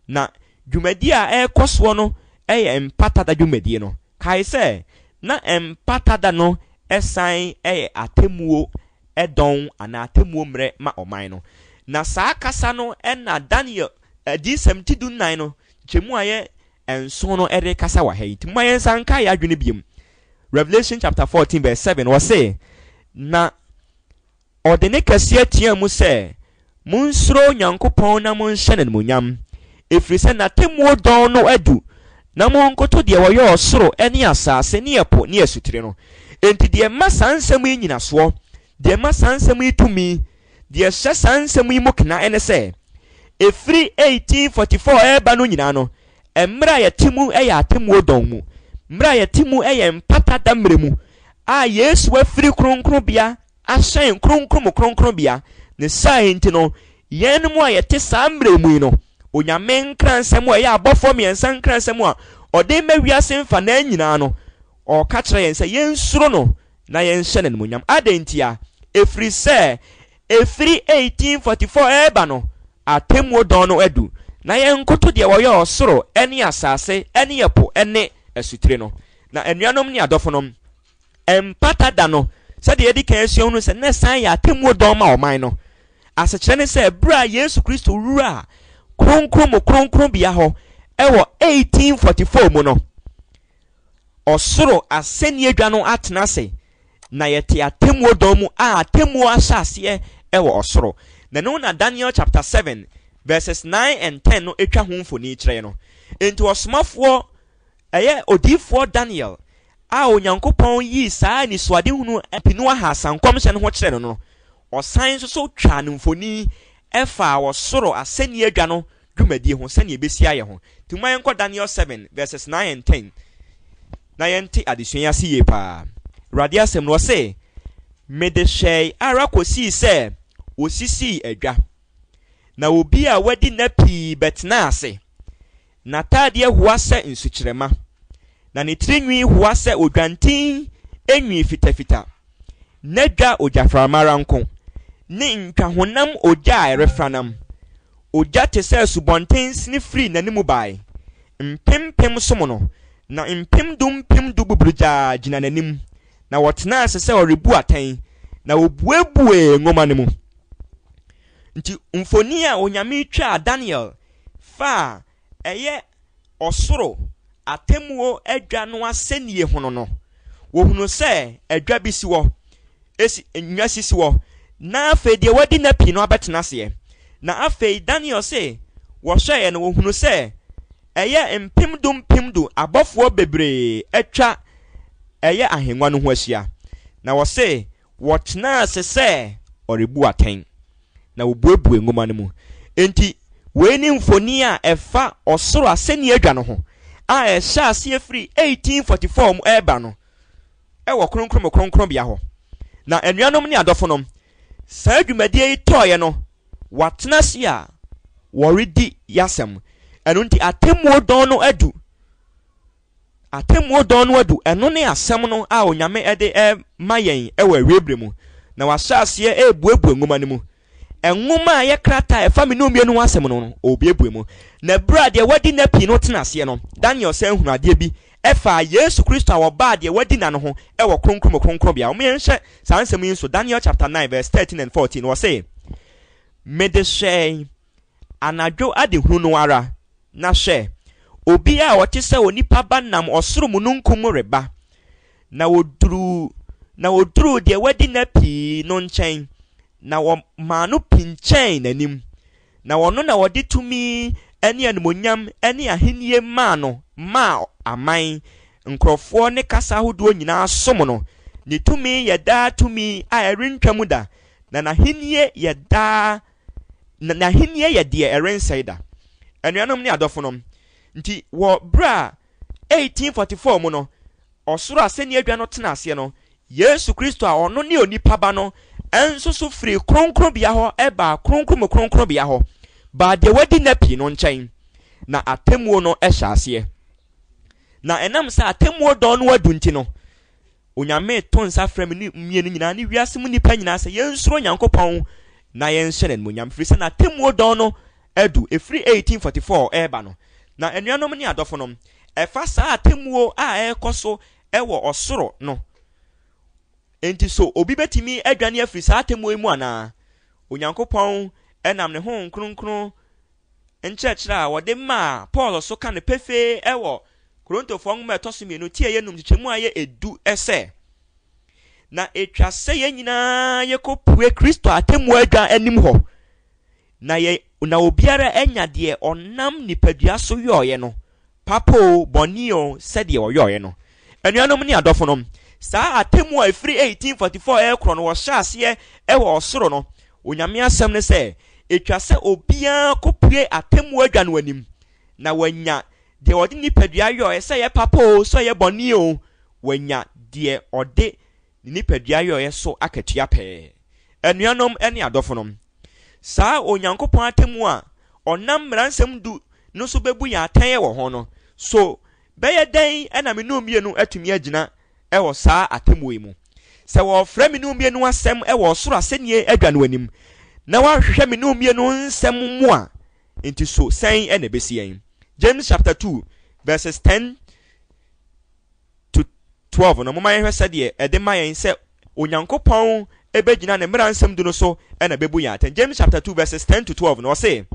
Na dwumadie a ɛrekɔ soɔ no yɛ mpata da dwumadie no. Kae sɛ, na mpata da no san yɛ atemmuo dɔn anaa atemmuo mmerɛ ma ɔman no. Na saa kasa no na Daniel Adiyisɛm ti dunnan no nkyɛmu a ɛyɛ nson no de rekasa wɔ ha yi. Nti momma yɛnsan nkae yɛn adwene biom. Revelation chapter 14 verse 7, wɔse, Na ɔde ne kɛseɛ teaa mu sɛ, Monsuro Onyankopɔn na monhyɛ no animuonyam, ɛfiri sɛ n'atemmuo dɔn no adu, na monkoto deɛ ɔyɛɛ ɔsoro ne asase ne ɛpo ne asutire no. Enti deɛ ɛma saa nsɛm yi nyinasoɔ, deɛ ɛma saa nsɛm yi tumi, Deɛ ɛhyɛ saa nsɛm yi mu kena ne sɛ, ɛfiri 1844 reba no nyinaa no, mmerɛ a yɛte mu yɛ atemmuo dɔn mu, mmerɛ a yɛte mu yɛ mpata da mmerɛ mu, a Yesu afiri kronkronbea ahyɛn kronkron mu kronkronbea, ne saa nti no, yɛn mu a yɛte saa mmerɛ mu yi no, Onyame nkransɛm a ɛyɛ abɔfoɔ mmiɛnsa nkransɛm a ɔde rema wiase mfanaa nyinaa no, ɔreka kyerɛ yɛn sɛ yɛnsuro no na yɛnhyɛ no animuonyam. Adɛn ntia? Ɛfiri sɛ ɛfiri 1844 reba no, atemmuo dɔn no adu, na yɛnkoto deɛ ɔyɛɛ ɔsoro ne asase ne ɛpo ne asutire no. Na anuanom ne adɔfonom, mpata da no, sɛdeɛ yɛadi kan asua hunu sɛ na ɛsan yɛ atemmuo dɔn ma ɔman no. Asekyerɛ ne sɛ, berɛ a Yesu Kristo wuraa Kronkron mu Kronkronbea hɔ wɔ 1844 mu no, Ɔsoro asɛnni adwa no atena ase, na yɛte atemmuo dɔn mu a atemmuo ahyɛ aseɛ wɔ ɔsoro. Na ɛno na Daniel chapter 7 verses 9 and 10 no twa ho mfoni kyerɛ no. Enti ɔsomafoɔ, ɛyɛ odiyifoɔ Daniel a Onyankopɔn yii saa anisoadehunu mpenu ahasa nkɔmhyɛ no ho kyerɛɛ no no, ɔsan nso so twaa no mfoni faa ɔsoro asɛnni adwa no dwumadie ho sɛnea ɛbɛsi ayɛ ho. Nti momma yɛnkɔ Daniel 7 verses 9 and 10 na yɛnte adesua yi ase yie paa. Awurade asɛm no ɔse, Mede hwɛe ara kɔsii sɛ wɔsisii adwa, na obi a wadi nna pii bɛtenaa ase. N'ataadeɛ hoa sɛ nsukyerɛma, na ne tiri nwi hoa sɛ odwanten nwi fitafita. N'adwa ogyaframa ara nko, ne ntwahonam ogya a ɛrefranam. Ogya te sɛ asubɔnten sene firii n'anom bae. Mpempem som no, na mpemdu mpemdu buburugyaa gyina n'anim. Na wɔtenaa ase sɛ ɔrebu atɛn, na wɔbuebuee nwoma no mu. Nti mfoni a Onyame twaa Daniel faa ɛyɛ ɔsoro atemmuo adwa no asɛnnie ho no no, wɔhunuu sɛ adwa bi si hɔ, esi, nnwa sisi hɔ, na afei deɛ wadi nna pii no abɛtena aseɛ. Na afei Daniel se wɔhwɛeɛ no, wɔhunuu sɛ ɛyɛ mpemdu mpemdu abɔfoɔ bebree atwa ɛyɛ ahengua no ho ahyia. Na wɔse Wɔtenaa ase sɛ ɔrebu atɛn, na wobuebuee nwoma no mu. Enti, wei ne mfoni a ɛfa ɔsoro asɛnni adwa no ho a ɛhyɛɛ aseɛ firi 1844 mu reba no wɔ Kronkron mu Kronkronbea hɔ. Na anuanom ne adɔfonom, saa dwumadie yi tɔeɛ no, wɔatena ase a wɔredi y'asɛm. Ɛno nti, atemmuo dɔn no adu. Atemmuo dɔn no adu, ɛno ne asɛm no a Onyame de rema yɛn wɔ awiei berɛ mu, na wahyɛ aseɛ rebuebue nwoma no mu. Nwoma a ɛyɛ krataa a ɛfa me ne wo mmienu ho asɛm no no, ɔrebuebue mu. Na berɛ a deɛ wadi nna pii no tena aseɛ no, Daniel san hunu adeɛ bi faa Yesu Kristo a ɔbaa deɛ wadi nna no ho wɔ Kronkron mu Kronkronbea. Momma yɛnhyɛ saa nsɛm yi nso, Daniel chapter 9 verse 13 and 14, ɔse, Mede hyɛɛ Anadwo adehunu no ara, na hwɛ, obi a ɔte sɛ onipa ba nam ɔsoro mununkum mu reba, na wɔduruu, na wɔduruu deɛ wadi nna pii no nkyɛn, na wɔmaa no pinkyɛn n'anim. Na ɔno na wɔde tumi ne animuonyam ne ahennie maa no maa aman, nkurɔfoɔ ne kasa ahodoɔ nyinaa som no. Ne tumi yɛ daa tumi a ɛrentwa mu da, na n'ahennie yɛ daa, na n'ahennie yɛ deɛ ɛrensɛe da. Anuanom ne adɔfonom, nti wɔ berɛ a 1844 mu no, ɔsoro asɛnni adwa no tena aseɛ no, Yesu Kristo a ɔno ne onipa ba no nso so firii kronkronbea hɔ baa kronkron mu kronkronbea hɔ, baa deɛ wadi nna pii no nkyɛn, na atemmuo no hyɛ aseɛ. Na ɛnam sɛ atemmuo dɔn no adu nti no, Onyame to nsa frɛ me ne mmienu nyinaa ne wiase mu nnipa nyinaa sɛ yɛnsuro Nyankopɔn na yɛnhyɛ no animuonyam, firi sɛ n'atemmuo dɔn no adu, ɛfiri 1844 ɛreba no. Na anuanom ne adɔfonom, ɛfa saa atemmuo a ɛrekɔ so wɔ ɔsoro no, enti so obi bɛtumi adwane afiri saa atemmuo yi mu anaa? Onyankopɔn nam ne Honhom Kronkron nkyerɛkyerɛ a wɔde maa Paul so ka no pefee wɔ Korintofoɔ nwoma a ɛtɔ so mmienu ti a ɛyɛ num nkyekyɛmu a ɛyɛ edu sɛ, Na etwa sɛ yɛn nyinaa yɛkɔpue Kristo atemmuo adwa anim hɔ, na yɛ na obiara anya deɛ ɔnam nipadua so yɔeɛ no, papa o, bɔne o, sɛdeɛ ɔyɔeɛ no. Anuanom ne adɔfonom, saa atemmuo a ɛfiri 1844 ɛrekorɔ no wɔhyɛ aseɛ wɔ ɔsoro no, Onyame asɛm ne sɛ, ɛtwa sɛ obiara kɔpue atemmuo adwa no anim, na wanya deɛ ɔde nipadua yɔeɛ, sɛ ɛyɛ papa o, sɛ ɛyɛ bɔne o, wanya deɛ ɔde ne nipadua yɔeɛ so akatua pɛɛ. Anuanom ne adɔfonom, saa Onyankopɔn atemmuo a ɔnam Mmaransɛm Du no so bɛbu yɛn atɛn wɔ ho no, so bɛyɛ dɛn na me ne wo mmienu atumi agyina wɔ saa atemmuo yi mu? Sɛ wɔrefrɛ me ne wo mmienu asɛm wɔ ɔsoro asɛnnie adwa no anim, na wɔahwehwɛ me ne wo mmienu nsɛm mu a, nti so sɛn na ɛbɛsi yɛn? James chapter 2 verses 10 to 12 no, momma yɛnhwɛ sɛdeɛ ɛde ma yɛn sɛ Onyankopɔn bɛgyina ne mmara nsɛm du no so na bɛbu yɛn atɛn. James chapter 2 verses 10 to 12 no, ɔse,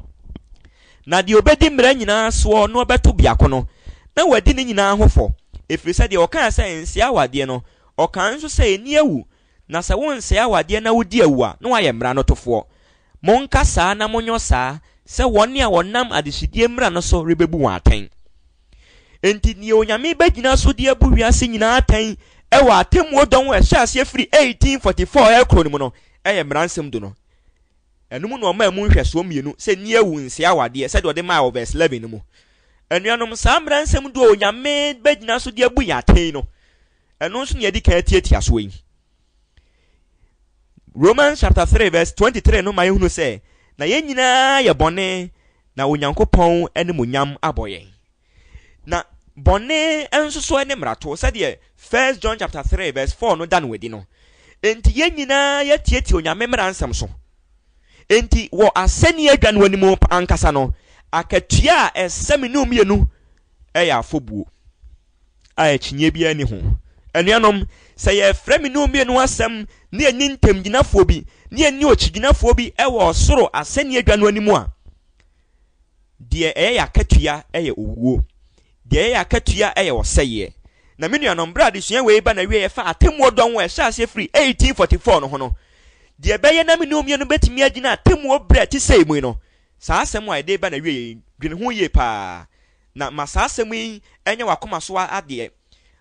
Na deɛ ɔbɛdi mmara nyinaa soɔ na ɔbɛto biako no, na wadi ne nyinaa ho fɔ, ɛfiri sɛ deɛ ɔkaa sɛ nsɛe awadeɛ no, ɔkaa nso sɛ nni awu, na sɛ wonsɛe awadeɛ na wodi awu a, na woayɛ mmara no tofoɔ. Monka saa na monyɔ saa sɛ wɔn a wɔnam adehyedie mmara no so rebɛbu wɔn atɛn. Enti nea Onyame bɛgyina so de abu wiase nyinaa atɛn wɔ atemmuo dɔn a ɛhyɛ aseɛ firi 1844 ɛrekɔ no mu no yɛ Mmaransɛm Du no. Ɛno mu na ɔmaa mu nhwɛsoɔ mmienu sɛ nni awu nsɛe awadeɛ sɛdeɛ ɔde maa wɔ verse 11 no mu. Anuanom, saa Mmaransɛm Du a Onyame bɛgyina so de abu yɛn atɛn no, ɛno nso na yɛadi kan atiatia soɔ yi. Romans chapter 3 verse 23 no ma yɛhunu sɛ na yɛn nyinaa yɛ bɔne na Onyankopɔn animuonyam abɔ yɛn. Na bɔne nso so ne mmarato sɛdeɛ First John chapter 3 verse 4 no da no adi no. Enti yɛn nyinaa yɛatietie Onyame mmara nsɛm so. Enti wɔ asɛnni adwa no anim ankasa no, akatua a ɛsɛ me ne mmienu yɛ afɔbuo. a akyinnye biara nni ho. Anuanom, sɛ yɛrefrɛ me ne wo mmienu asɛm na yɛnni ntamgyinafoɔ bi, na yɛnni okyigyinafoɔ bi wɔ ɔsoro asɛnni adwa no anim a, deɛ ɛyɛ yɛn akatua yɛ owuo. Deɛ ɛyɛ yɛn akatua yɛ ɔsɛeɛ. Na me nuanom, berɛ a adesua wei ba n'awieɛ fa atemmuo dɔn a ɛhyɛ aseɛ firi 1844 no ho no, deɛ ɛbɛyɛ na me ne wo mmienu bɛtumi agyina atemmuo berɛ a ɛte sei mu yi no, saa asɛm a yɛde reba n'awieɛ yi, dwene ho yie paa. Na ma saa asɛm yi nyɛ w'akoma so adeɛ.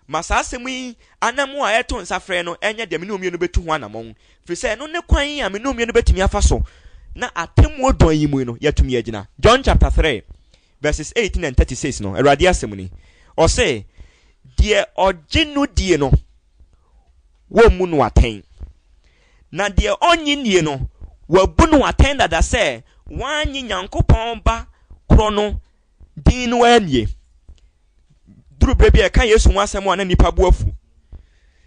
Ma saa asɛm yi anammɔn a ɛreto nsa frɛ no nyɛ deɛ me ne wo mmienu bɛtu ho anammɔn, ɛfiri sɛ ɛno ne kwan a me ne wo mmienu bɛtumi afa so na atemmuo dɔn yi mu no yɛatumi agyina. John chapter 3 verses 18 and 36 no, Awurade asɛm ni. Ɔse, Deɛ ɔgye no die no, wɔmmu no atɛn. Na deɛ ɔnnye nnie no, wɔabu no atɛn dada sɛ wannye Nyankopɔn Ba korɔ no din no ara nie. Duru berɛ bi a ɛka Yesu ho asɛm a na nnipa bo afu.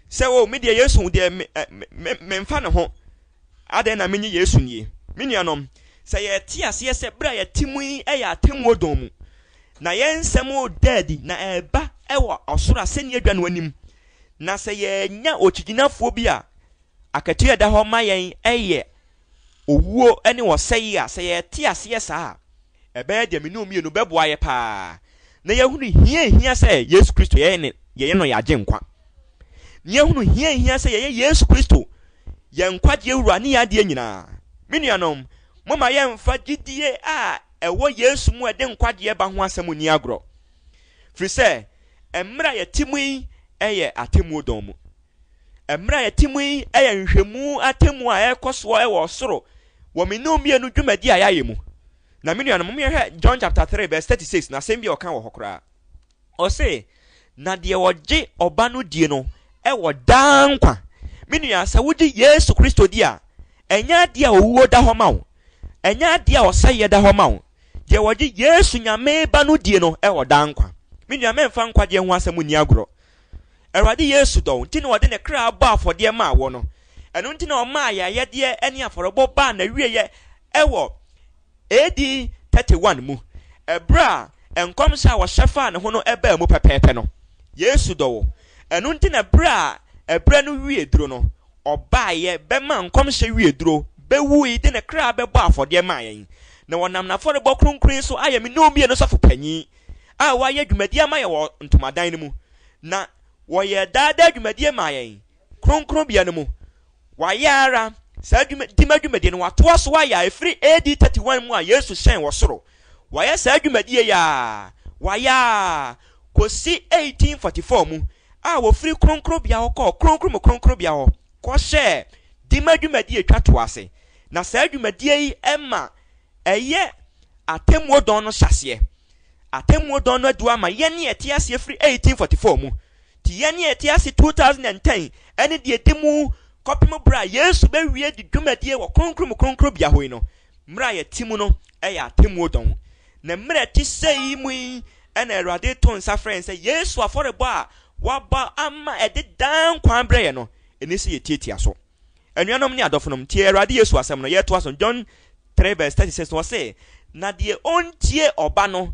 Sɛ o, oh, me deɛ Yesu deɛ me, me, memfa ne ho. Adɛn na menye Yesu nie? Me nuanom, sɛ yɛte aseɛ sɛ berɛ a yɛte mu yi yɛ atemmuo dɔn mu, na yɛn nsɛm reda adi na ɛreba wɔ ɔsoro asɛnni adwa no anim, na sɛ yɛanya okyigyinafoɔ bi a akatua a ɛda hɔ ma yɛn yɛ owuo ne ɔsɛeɛ a, sɛ yɛte aseɛ saa a, ɛbɛyɛ deɛ me ne wo mmienu bɛboa yɛ paa na yɛahunu hia ehia sɛ Yesu Kristo yɛyɛ ne yɛyɛ no yɛn agyenkwa. Na yɛahunu hia ehia sɛ yɛyɛ Yesu Kristo yɛn nkwagyeɛ wura ne yɛn adeɛ nyinaa. Me nuanom, momma yɛmfa gyidie a ɛwɔ Yesu mu a ɛde nkwagyeɛ ba ho asɛm nni agorɔ. Firi sɛ, mmerɛ a yɛte mu yi yɛ atemmuo dɔn mu. Mmerɛ a yɛte mu yi yɛ nhwehwɛmu atemmuo a ɛrekɔ soɔ wɔ ɔsoro wɔ me ne wo mmienu dwumadi a yɛayɛ mu. Na me nuanom, momma yɛhwɛ John chapter 3 verse 36 na asɛm bi a ɔka wɔ hɔ koraa. Ɔse, na deɛ ɔgye ɔba no die no wɔ daa nkwa. Me nua, sɛ wogye Yesu Kristo di a, ɛnyɛ adeɛ a owuo da hɔ ma wo. Ɛnyɛ adeɛ a ɔsɛeɛ da hɔ ma wo. Deɛ ɔgye Yesu Nyame Ba no die no wɔ daa nkwa. Me nua, mɛmfa nkwagyeɛ ho asɛm nni agorɔ. Awurade Yesu dɔ wo nti na ɔde ne kra bɔɔ afɔdeɛ maa woɔ no. Ɛno nti na ɔmaa ayɛayɛdeɛ ne afɔrebɔ baa n'awieɛ wɔ AD 31 mu, ɛberɛ a nkɔmhyɛ a wɔhyɛ faa ne ho no baa mu pɛpɛɛpɛ no. Yesu dɔ wo. Ɛno nti na berɛ a ɛberɛ no wie duro no, ɔbaeɛ bɛmaa nkɔmhyɛ wie duro, bɛwui de ne kra bɛbɔɔ afɔdeɛ maa yɛn. Na wɔnam n'afɔrebɔ kronkron yi so ayɛ me ne wo mmienu sɔfo panin a wayɛ dwumadie ama yɛn wɔ ntomadan no mu. Na wɔyɛɛ daa daa dwumadie maa yɛn kronkronbea no mu. Wayɛ ara, saa dwuma, dima dwumadie no, watoa so ayɛ a ɛfiri AD 31 mu a Yesu hyɛn wɔ soro. Wayɛ saa dwumadie yi ara, wayɛ ara, kɔsi 1844 mu a wɔfiri kronkronbea hɔ kɔɔ kronkron mu kronkronbea hɔ kɔhyɛɛ dima dwumadie a ɛtwa toɔ ase. Na saa dwumadie yi ma ɛyɛ atemmuo dɔn no hyɛaseɛ. Atemmuo dɔn no adu ama yɛn a yɛte aseɛ firi 1844 mu. Nti yɛn a yɛte ase 2010 ɛne deɛ ɛdi mu kɔpem berɛ a Yesu bɛwie de dwumadie wɔ kronkron mu kronkronbea hɔ yi no, mmerɛ a yɛte mu no yɛ atemmuo dɔn. Na mmerɛ ɛte sɛ yi mu yi ɛna Awurade to nsa frɛ yɛn sɛ Yesu afɔrebɔ a wabɔ ama ɛde daa nkwa abrɛ yɛn no, ɛni sɛ yɛtiatia so. Anuanom ne adɔfonom, tie Awurade Yesu asɛm no. Yɛtoa so, John 3 verse 36 no, ɔse, Na deɛ ɔntie ɔba no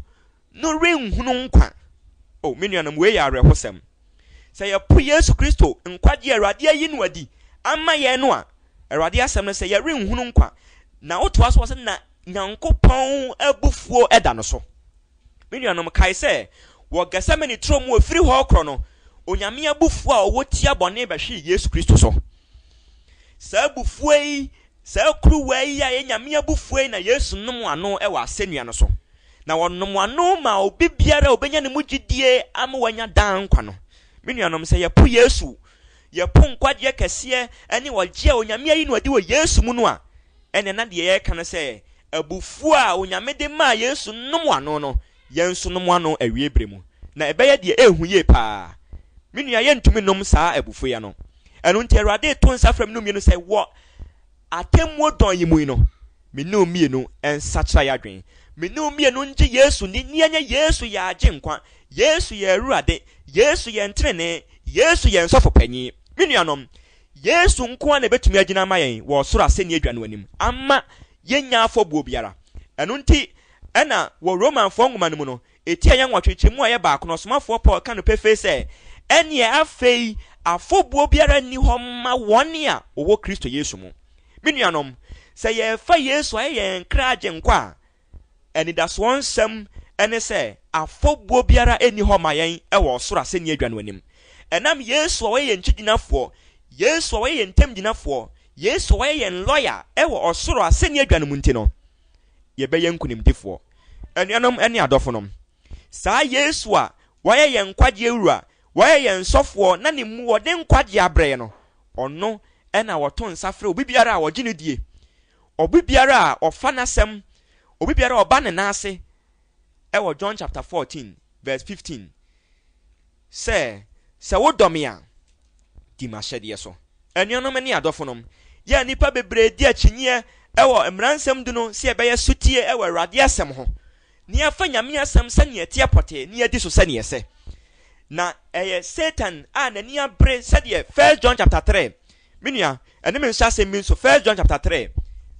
no renhunu nkwa. O, me nuanom, wei yɛ awerɛhosɛm. Sɛ yɛpo Yesu Kristo nkwagye a Awurade ayi no adi ama yɛn no a, Awurade asɛm no sɛ yɛrenhunu nkwa. Na wotoa so wɔ sɛ, na Nyankopɔn abufuo da no so. Me nuanom, kae sɛ wɔ Gethsemane turo mu ofiri hɔ rekorɔ no, Onyame abufuo a ɔwɔ tia bɔne bɛhwee Yesu Kristo so. Saa abufuo yi, saa kuruwa yi a ɛyɛ Nyame abufuo yi na Yesu nom ano wɔ asɛnnua no so. Na ɔnom ano ma obi biara a obenya ne mu gyidie ama wanya daa nkwa no. Me nuanom, sɛ yɛpo Yesu, yɛpo nkwagyeɛ kɛseɛ ne ɔgye a Onyame ayi no adi wɔ Yesu mu no a, ɛnneɛ na deɛ yɛreka no sɛ abufuo a Onyame de maa Yesu nom ano no, yɛn nso nom ano awie berɛ mu. Na ɛbɛyɛ deɛ ɛrehu yie paa. Me nua, yɛntumi nnom saa abufuo yi ano. Ɛno nti Awurade reto nsa frɛ me ne wo mmienu sɛ wɔ atemmuo dɔn yi mu yi no, me ne wo mmienu nsakyera yɛn adwene. Me ne wo mmienu ngye Yesu nni na yɛnyɛ Yesu yɛn Agyenkwa, Yesu yɛn Awurade, Yesu yɛn tenenee, Yesu yɛn Sɔfo Panyin. Me nuanom, Yesu nko ara na ebetumi agyina ama yɛn wɔ ɔsoro asɛnni adwa no anim ama yennya afɔbuo biara. Ɛno nti na wɔ Romanfoɔ nwoma no mu no, eti a ɛyɛ nwɔtwe, kyɛmu a ɛyɛ baako no, ɔsomafoɔ Paul ka no pefee sɛ, Ɛnneɛ afei afɔbuo biara nni hɔ mma wɔn a wɔwɔ Kristo Yesu mu. Me nuanom, sɛ yɛrefa Yesu ayɛ yɛn kra agyenkwa a, Anidasoɔ nsɛm ne sɛ afɔbuo biara nni hɔ ma yɛn wɔ ɔsoro asɛnni adwa no anim. Ɛnam Yesu a ɔyɛ yɛn kyigyinafoɔ, Yesu a ɔyɛ yɛn ntamgyinafoɔ, Yesu a ɔyɛ yɛn lɔya wɔ ɔsoro asɛnni adwa no mu nti no, yɛbɛyɛ nkonimdifoɔ. Anuanom ne adɔfonom, saa Yesu a wayɛ yɛn nkwagyeɛ wura, wayɛ yɛn sɔfoɔ na ne mu wɔde nkwagyeɛ abrɛ yɛn no, ɔno na wɔto nsa frɛ obi biara a ɔgye no die Obi biara a ɔfa n'asɛm, obi biara a ɔba ne nan ase wɔ John chapter 14 verse 15 sɛ, sɛ wodɔ me a, di m'ahyɛdeɛ so. Anuanom ne adɔfonom, yɛ a nnipa bebree di akyinnyeɛ wɔ mmaransɛm du no sɛ yɛbɛyɛ sotie wɔ Awurade asɛm ho, na yɛafa Nyame asɛm sɛnea ɛteɛ pɔtee na yɛadi so sɛnea ɛsɛ. Na ɛyɛ Satan a n'ani abere sɛdeɛ 1 John chapter 3 Me nua, ɛne me nhyɛ asɛm bi nso, First John chapter 3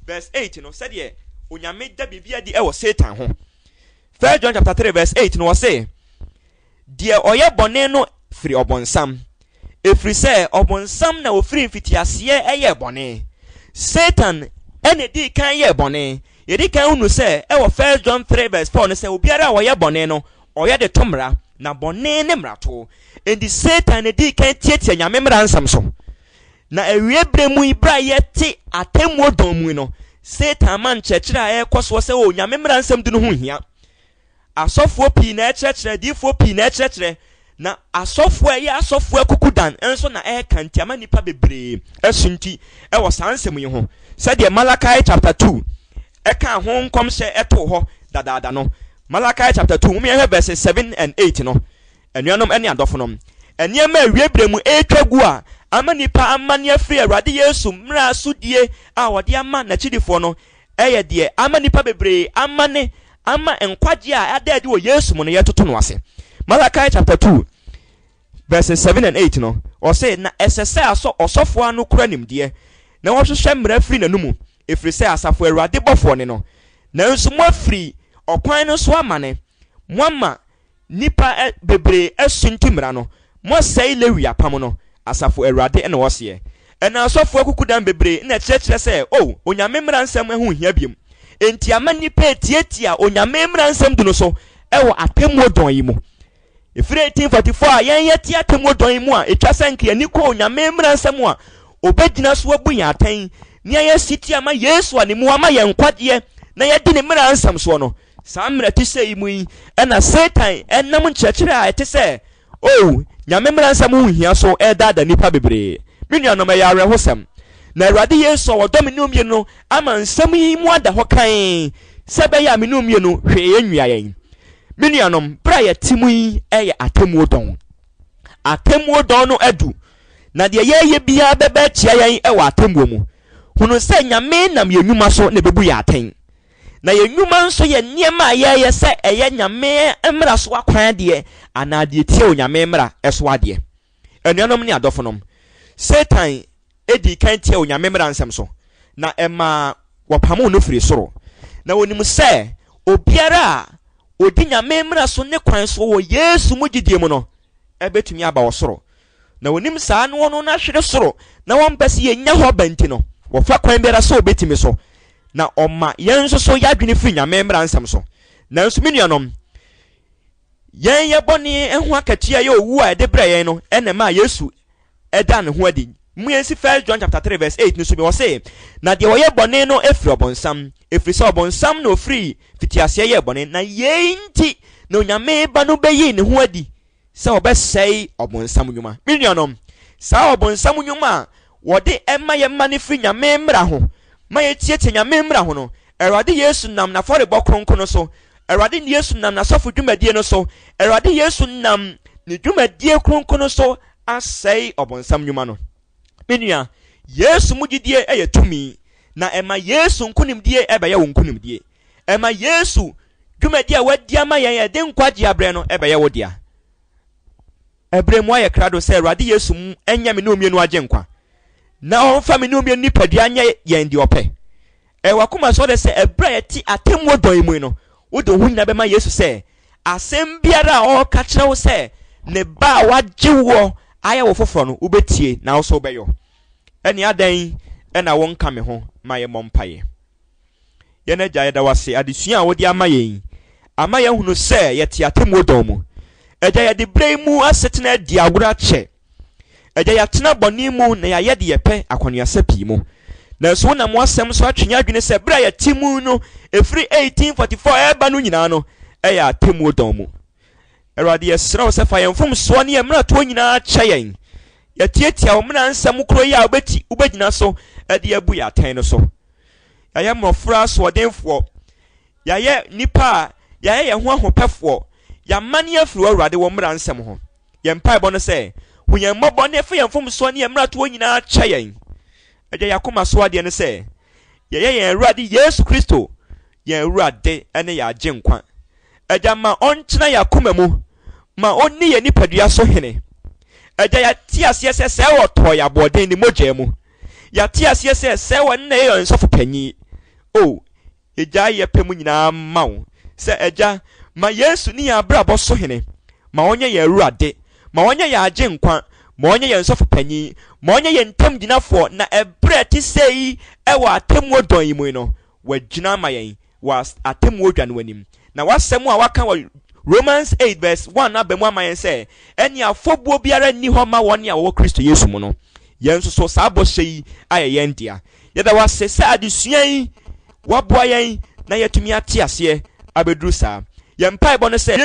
verse 8 no, sɛdeɛ Onyame da biribi adi wɔ Satan ho. First John chapter 3 verse 8 no, ɔse, Deɛ ɔyɛ bɔne no firi ɔbonsam, ɛfiri sɛ ɔbonsam na ɔfiri mfitiaseɛ yɛɛ bɔne. Satan ɛna ɛdii kan yɛɛ bɔne. Yɛdi kan hunu sɛ ɛwɔ First John 3 verse 4 no sɛ obiara a ɔyɛ bɔne no, ɔyɛ de to mmara, na bɔne ne mmarato. Enti Satan na edii kan tiatia Nyame mmara nsɛm so. Na awie berɛ mu yi, berɛ a yɛte atemmuo dɔn mu yi no, Satan ma nkyerɛkyerɛ a ɛrekɔ soɔ sɛ o Nyame mmara nsɛm du no ho hia. Asɔfoɔ pii na ɛkyerɛkyerɛ, adiyifoɔ pii na ɛkyerɛkyerɛ, Na asɔfoɔ a ɛyɛ asɔfoɔ akukudan nso na ɛreka nti ama nnipa bebree asunti wɔ saa nsɛm yi ho, sɛdeɛ Malachi chapter 2 ɛkaa ho nkɔmhyɛ ɛtoo hɔ dadaada no. Malachi chapter 2, momma yɛnhwɛ verses 7 and 8 no. Anuanom ne adɔfonom, nneɛma a awiei berɛ mu ɛretwa gu a ama nnipa amane afiri Awurade Yesu mmara sodie a ɔde ama n'akyidifoɔ no yɛ deɛ ama nnipa bebree amane ama nkwagyeɛ a ada adi wɔ Yesu mu no yɛtoto no ase. Malachi chapter 2 verses 7 and 8 no, ɔse, Na ɛsɛ sɛ asɔ ɔsɔfoɔ ano kura nimdeɛ, na wɔhwehwɛ mmara firi n'anomu, ɛfiri sɛ asafo Awurade bɔfoɔ ne no. Nanso moafiri ɔkwan no so amane, moama Nnipa bebree asunti mmara no, moasɛe Lewi apam no, Asafo Awurade na ɔseɛ. Ɛna asɔfoɔ akukudan bebree na ɛkyerɛkyerɛ sɛ, O, Onyame mmara nsɛm ho nhia biom. Enti ama nnipa retiatia Onyame mmara nsɛm du no so wɔ atemmuo dɔn yi mu. Ɛfiri 1844 a yɛn yɛte atemmuo dɔn yi mu a, ɛtwa sɛ nka yɛn ani kɔ Onyame mmara nsɛm a ɔbɛgyina so abu yɛn atɛn ne ayɛ setie ama Yesu a ne mu ama yɛn nkwagyeɛ na yɛadi ne mmara nsɛm soɔ no. Saa mmerɛ te sɛi mu yi na Satan nam nkyerɛkyerɛ a ɛte sɛ, Oh, Nyame mmara nsɛm ho nhia so redaadaa nnipa bebree. Me nuanom, ɛyɛ awerɛhosɛm. Na Awurade Yesu a ɔdɔ me ne wo mmienu no ama nsɛm yi mu ada hɔ kann sɛ ɛbɛyɛ a me ne wo mmienu hwee renwia yɛn. Me nuanom, berɛ a yɛte mu yi yɛ atemmuo dɔn. Atemmuo dɔn no adu, na deɛ yɛreyɛ biara bɛba atia yɛn wɔ atemmuo mu. Hunu sɛ Nyame nam yɛn nnwuma so na ɛbɛbu yɛn atɛn. Na yɛn nnwuma nso yɛ nneɛma a yɛyɛ sɛ ɛyɛ Nyame mmara so akwan adeɛ anaa deɛ ɛtia Onyame mmara so adeɛ. Anuanom ne adɔfonom, Satan dii kan tiaa Onyame mmara nsɛm so, na ɛmaa wɔpamoo no firii soro. Na wɔnim sɛ obiara a ɔdi Nyame mmara so ne kwan so wɔ Yesu mu gyidie mu no bɛtumi aba ɔsoro. Na wɔnim saa na wɔn no ahwere soro na wɔmpɛ sɛ yɛnya hɔ ba nti no, wɔfa kwan biara sɛ wɔbɛtumi so na ɔma yɛn nso so yɛadwene firi Nyame mmara nsɛm so. Nanso me nuanom, yɛn yɛ bɔne ho akatua yɛ owu a ɛde brɛ yɛn no na ɛmaa Yesu ɛda ne ho adi. Mu yɛnsi 1 John chapter 3 verse 8 no so bi, ɔse, Na deɛ ɔyɛ bɔne no firi ɔbonsam, ɛfiri sɛ ɔbonsam na ɔfiri fitiaseɛ yɛɛ bɔne, na yei nti na Onyame Ba no bɛyii ne ho adi sɛ ɔbɛsɛe ɔbonsam nnwuma. Me nuanom, saa ɔbonsam nnwuma a wɔde ma yɛn ma no firi Nyame mmara ho, ma yɛtiatia Nyame mmara ho no, Awurade Yesu nam n'afɔrebɔ kronkron no so, Awurade Yesu nam n'asɔfo dwumadie no so, Awurade Yesu nam ne dwumadie kronkron no so asɛe ɔbonsam nnwuma no. Me nua, Yesu mu gyidie yɛ tumi, na ɛma Yesu nkonimdie bɛyɛ wo nkonimdie. Ɛma Yesu dwumadi a wadi ama yɛn a ɛde nkwagye abrɛ no bɛyɛ wo dea. Ɛberɛ mu ayɛ krado sɛ Awurade Yesu nyɛ me ne wo mmienu agyenkwa, na ɔmfa me ne wo mmienu nipadua nyɛ yɛn deɛ ɔpɛ. Ɛyɛ w'akoma so ɔdɛ sɛ ɛberɛ a yɛte atemmuo dɔn yi mu yi no, wode wo ho nyinaa bɛma Yesu sɛ asɛm biara a ɔreka kyerɛ wo sɛ ne ba a wagye woɔ ayɛ wo foforɔ no, wobɛtie na wo nso wobɛyɔ. Ɛnneɛ adɛn na wonka me ho ma yɛmmɔ mpaeɛ? Yɛn Agya, yɛda wo ase adesua a wode ama yɛn yi ama yɛahunu sɛ yɛte atemmuo dɔn mu. Agya, yɛde berɛ yi mu asetena adi agorɔ akyɛ. Agya, yɛatena bɔne mu na yɛayɛ deɛ yɛpɛ akɔneasa pii mu. Nanso wonam w'asɛm so atwe yɛn adwene sɛ berɛ a yɛte mu no, ɛfiri 1844 ɛreba no nyinaa no, ɛyɛ atemmuo dɔn mu. Awurade, yɛsrɛ wo sɛ fa yɛn mfomsoɔ ne yɛn mmaratoɔ nyinaa kyɛ yɛn. Yɛtiatia wo mmara nsɛm korɔ yi a wobɛti wobɛgyina so de abu yɛn atɛn no so. Yɛayɛ mmɔfra asoɔdenfoɔ. Yɛayɛ nnipa a yɛayɛ yɛn ho ahopɛfoɔ. Yɛamane afiri wo Awurade wo mmara nsɛm ho. Yɛn mpaebɔ no sɛ, hu yɛn mmɔbɔ na fa yɛn mfomsoɔ ne yɛn mmaratoɔ nyinaa kyɛ yɛn. Agya, yɛn akoma so adeɛ ne sɛ, yɛyɛ yɛn Awurade Yesu Kristo yɛn Awurade ne yɛn Agyenkwa. Agya, ma ɔntena yɛn akoma mu, ma ɔnni yɛn nipadua so hene. Agya, yɛate aseɛ sɛ sɛ ɔtɔɔ yɛn aboɔden ne mogya mu. Yɛate aseɛ sɛ sɛ ɔno na ɛyɛ yɛn sɔfo panyin. O, yɛgyae yɛn pɛ mu nyinaa ma wo sɛ, Agya, ma Yesu nni yɛn abrabɔ so hene. Ma ɔnyɛ yɛn Awurade. Ma ɔnyɛ yɛn Agyenkwa. Ma ɔnyɛ yɛn sɔfo panyin. Ma ɔnyɛ yɛn ntamgyinafoɔ, na ɛberɛ a ɛte sɛɛ yi wɔ atemmuo dɔn yi mu yi no, Wagyina ama yɛn wɔ atemmuo dwa no anim. Na w'asɛm a waka wɔ Romans 8 verse 1 no aba mu ama yɛn sɛ, ɛnneɛ afɔbuo biara nni hɔ mma wɔn a wɔwɔ Kristo Yesu mu no. Yɛn nso so, saa bɔhyɛ yi ayɛ yɛn dea. Yɛda wo ase sɛ adesua yi waboa yɛn na yɛatumi ate aseɛ abɛduru saa. Yɛn mpaebɔ ne sɛ,